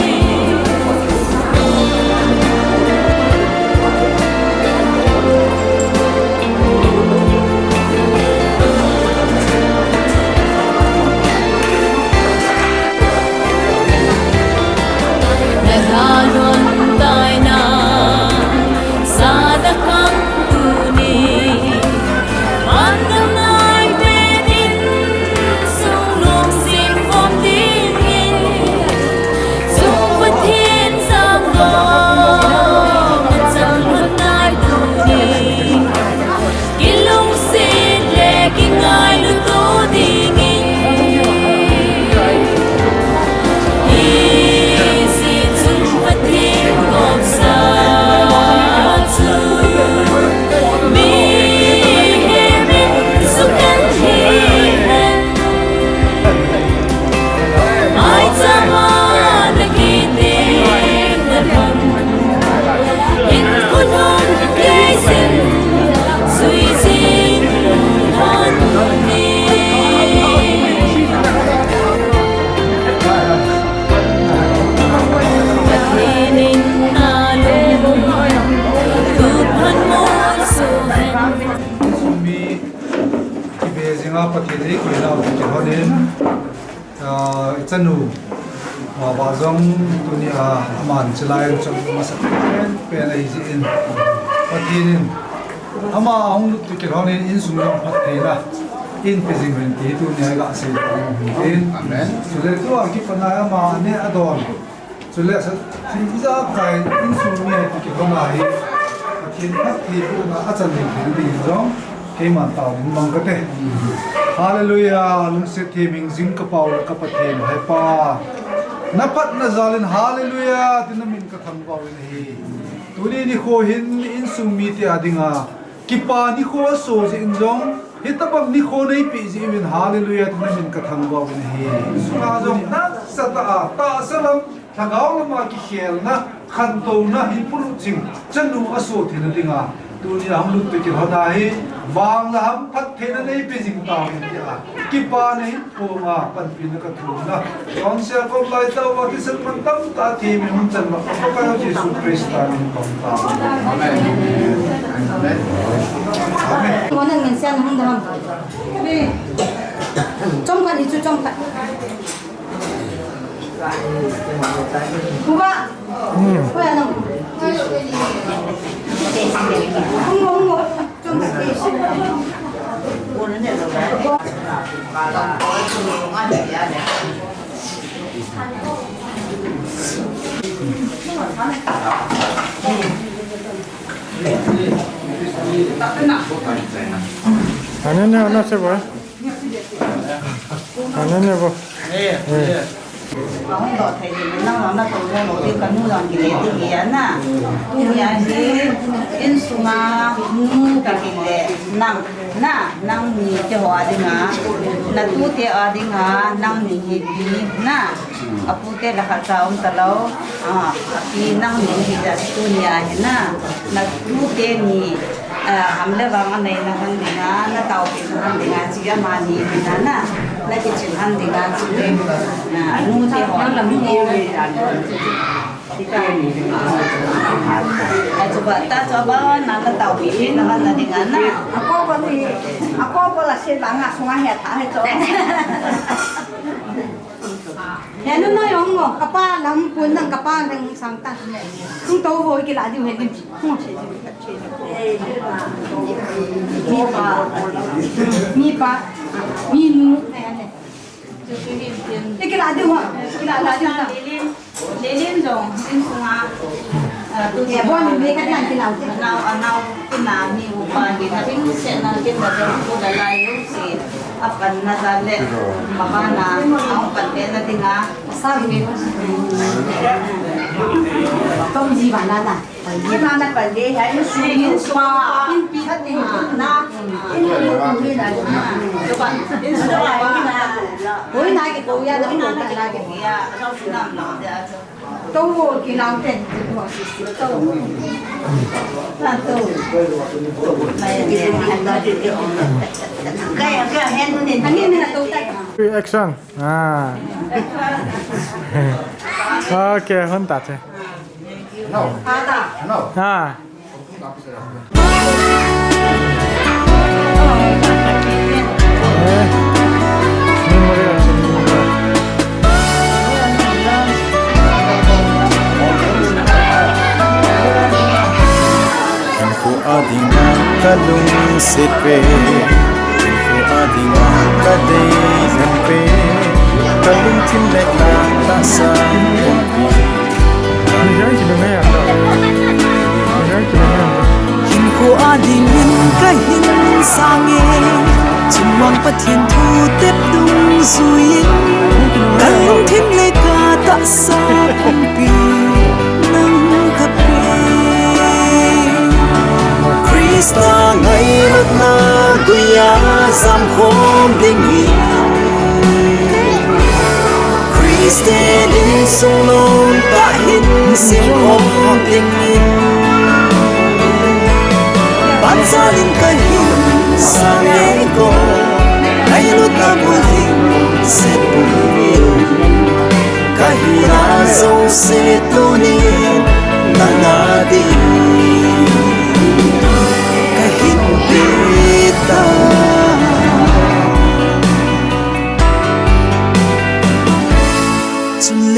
Pathen eikoinau toh kilhonin, ah, ichanu, ah, Bah Jong tunia aman chilai chun masapen pen ahi jeh in, Pathen in ama ahung lut toh kilhonin insung jong phattheina eipe jing uvin ti tunia iga sei in. Amen. Chule tua kipana ama neh adon, chule sa, thil ijakai insung mi toh kilhon ahi, Pathen phattheibohna achan ding thil ding jong keiman taovin mang kate. Hallelujah, lungset them inge jingkapau le ka Pathen, Hepa, naphatna jalin hallelujah tin namin kathangvah uvin ahi. Tuni nikho hin insung mite adinga kipa nikho aso jeh in jong, hitobang nikho neipeh jeh uvin hallelujah tin namin kathangvah uvin ahi. Insunga jong nasatah a tahsa lam, lhagao lama kikhelna, khantouna, hinpulut jing chanu aso theina dinga tunia hung lut toh kilhon ahi, vang le ham phattheina neipe jing tauvin tia kipana hin thum a panpina kathum na. Chonse a kom lai tah uva thisan mantam tah a themmin hung chan uva ka Pakai Jesu Christa min kong tao. Amen. Amen. Amen. Mo nang min sian hung dam. Chomkhat hichu chomkhat. Kuba. Hmm. Kuya nang. Hung mo, hung mo. Ane ne, ane se ba. Ane ne ba. Eh. Ahung doh thei le, nang nang na tou le, lo ti kanu jong kile ti hi a na. Tunia hi insunga nu kakile nang, na, nangni keiho a dinga, natute a dinga, nangni hi pi na. Apute le khatcha um talou, a, api nangni hi ja tunia hi na. Natute ni, a, ham le vang a neina hon dinga, nataopi hon dinga, chi amani hi na na. Nakichen hon dinga, chi le, a, nute ho. Achuba, ta chuba, na, nataopi, na, na, dinga, na. Ako pa ni, ako pa la se banga sunga he ta he cho. He nu na yong mo, kapa lam pun nang kapa nang sang ta. Tung to ho kila diu he lim. Mi pa, mi pa, mi nu. Ikila diu ha, kila la diu ta. Lilin jong, insunga, ah, tu. Ye, bon, me ka tan kila. Anao, anao, kina mi upa, kina ring se na, kina jong, ku da lai, lu si, apan na da le, mama na, ang pan le na dinga. Sa mi. Tom ji ba na na. Kina na pan le, hai, insunga, inpi, inpi na. Oi, na ke ko ya, na ko ta na ke. Tou kilang ten, tou sisi, tou. Tou. Action. Ah. Okay, hon ta che. Ah. Kho adinga kalungset ve, kho adinga kadei lhon ve, kalungthim le katahsa pumpi. Hinkho adingin kahin sang e, chungnung Pathen thu tep dungjuiyin, kalungthim le katahsa pumpi nang kapeh. Christa ngailutna guiya jamkhom dingin, Christian insung lom tah hin semkhom dingin, banjalin kahin sang e ko, ngailutna bulhing sepum in, kahina jouse tunin nanga din kahin pe tai.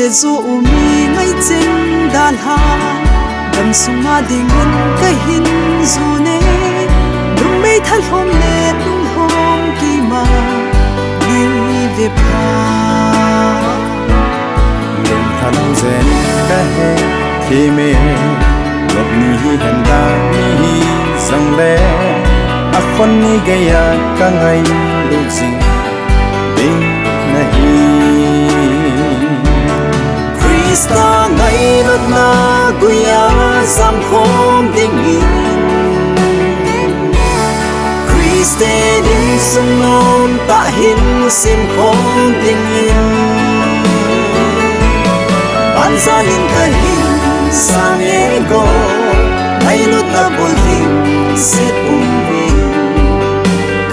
Zu umi ngai ching dalha, damsunga dingin kahin zune. Numei thalhom le lunghom kima ni ve pha. Lungtham jen kahe thime, lop ni hi henda ni hi zangle, akhon ni geiya kangai lu jing ding nahi. Christa ngailutna guiya jamkhom dingin, Christian insung nom tah hin simkhom dingin, banjalin kahin sange go, ngailutna bul hin sit pumin,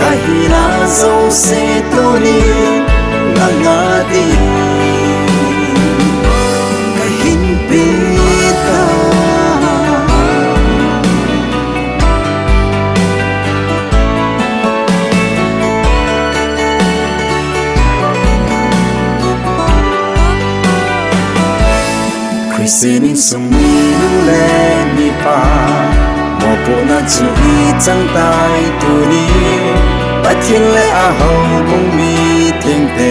kahina jouse tuni nanga ding kahin peta. Christian insung minu le mipa, mopohna chu ichang tai tuni, Pathen le ahoubung mi thengte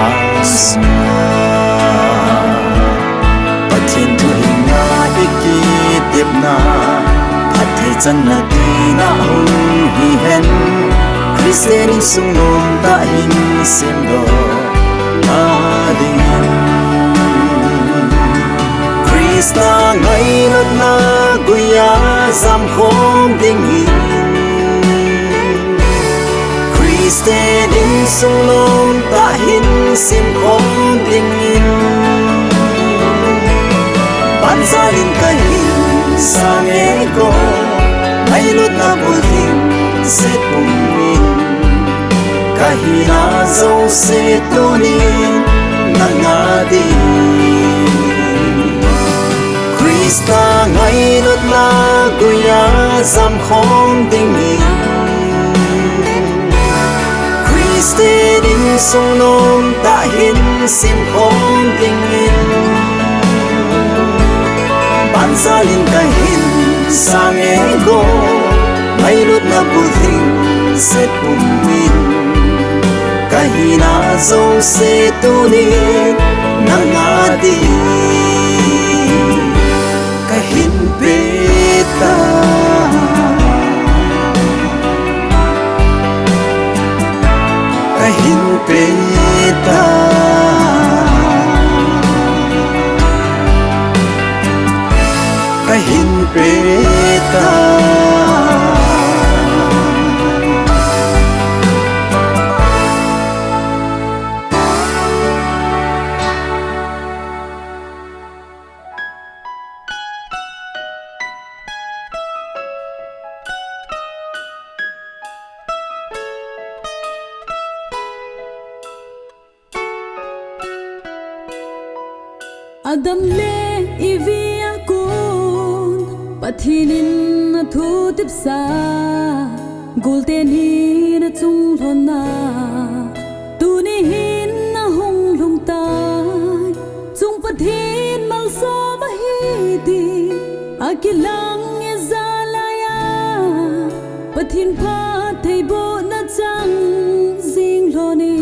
asunga. Pathen thuhilna ikitepna, phatthei channa tina hung hihen, Christian insung nom tah hin simdoh na dingin, Christa ngailutna guiya jamkhom dingin, Christian insung nom tah hin simkhom dingin, banjalin kahin sange go, ngailutna bul hin sit pumin, kahina jouse tuni nanga ding. Christa ngailutna guiya jamkhom dingin, Christian insung nom tah hin simkhom dingin, banjalin kahin sange go, ngailutna bul hin sit pumin, kahina jouse tuni nanga ding kahin peta, kahin peta, kahin peta. Adam le Evi a kon Pathen in athutepsa, golte ni achung lhonna tuni hin ahung lhung tai. Chung Pathen malsom ahi ti akilang e jalai a, Pathen phattheibohna chang jing lhon in.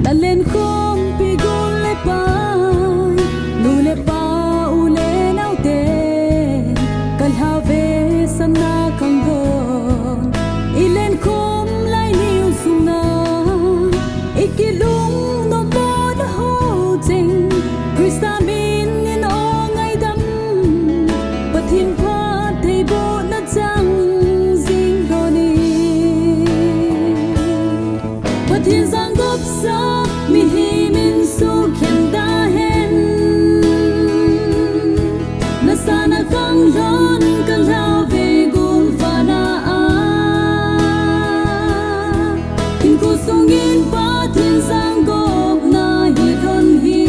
Nalen khompi gol le pai, nu le pa, u le nao te, kalhave sanna kang lhon. Ilen khom lai niu sung na, ikilung nomna ho cheng, Christa min in o ngaidam, Pathen phattheibohna chang jing lhon in. Pathen jangop sa mihem in sukhen ta hen. Nasa na kang lhon kalhave gol vana a. Hinkho sung in Pathen jangopna hi lhon hi.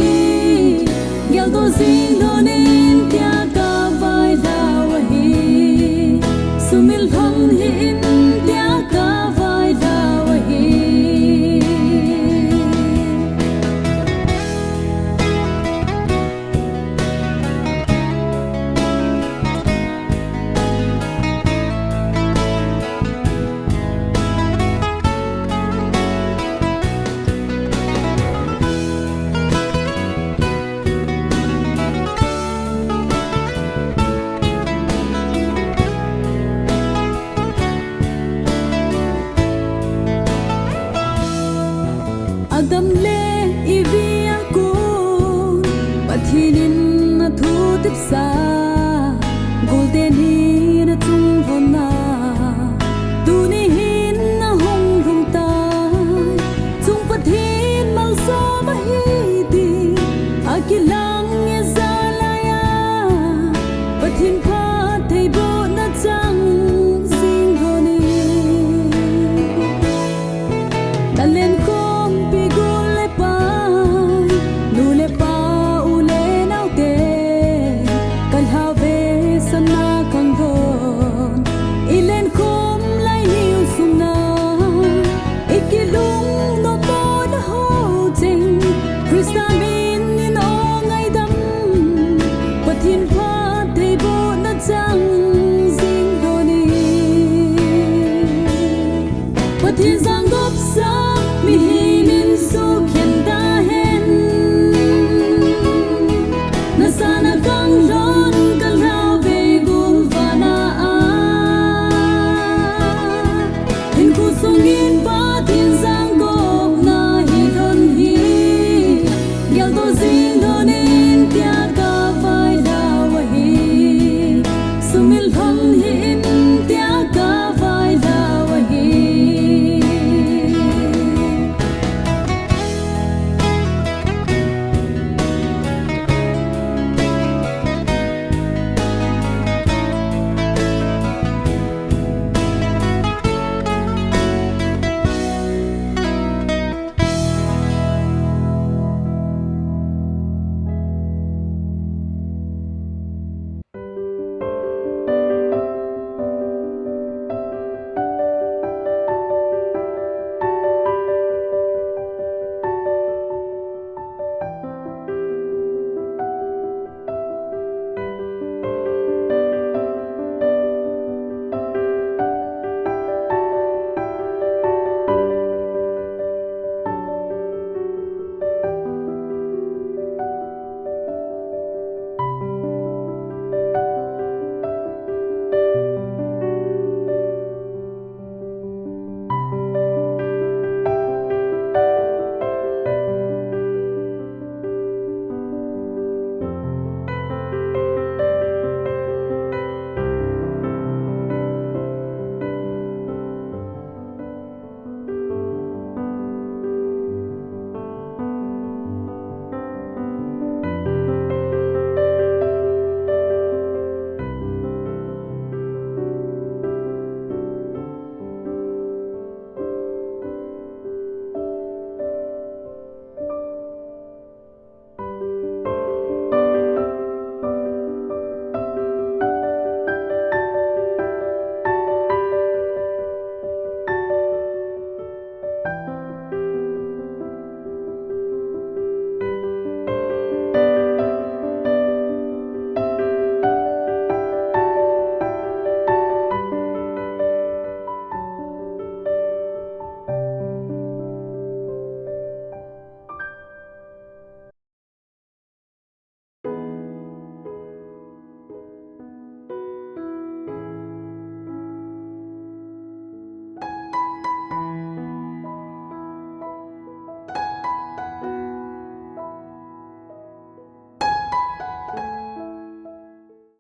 Geldoh jing lhon in tia kavailhau ahi. Sumil lhon hih in tia kavailhau ahi. Dam le i vial kon Pathen in a thu tepsa, golte ni na chung lhon na, tuni hin na hung lhung tai. Chung Pathen malsom ahi ti a kilang e jalai a, Pathen phattheibohna chang jing lhon in. Na lenkhompi gol le pai, nu le pa, u le naote, ka lhave sana khang lhon. I lenkhom lai niu sung na, i kilungnomna ho cheng, Christa min in o ngaidam, Pathen phattheibohna chang jing lhon in. Pathen jang gopsa mihem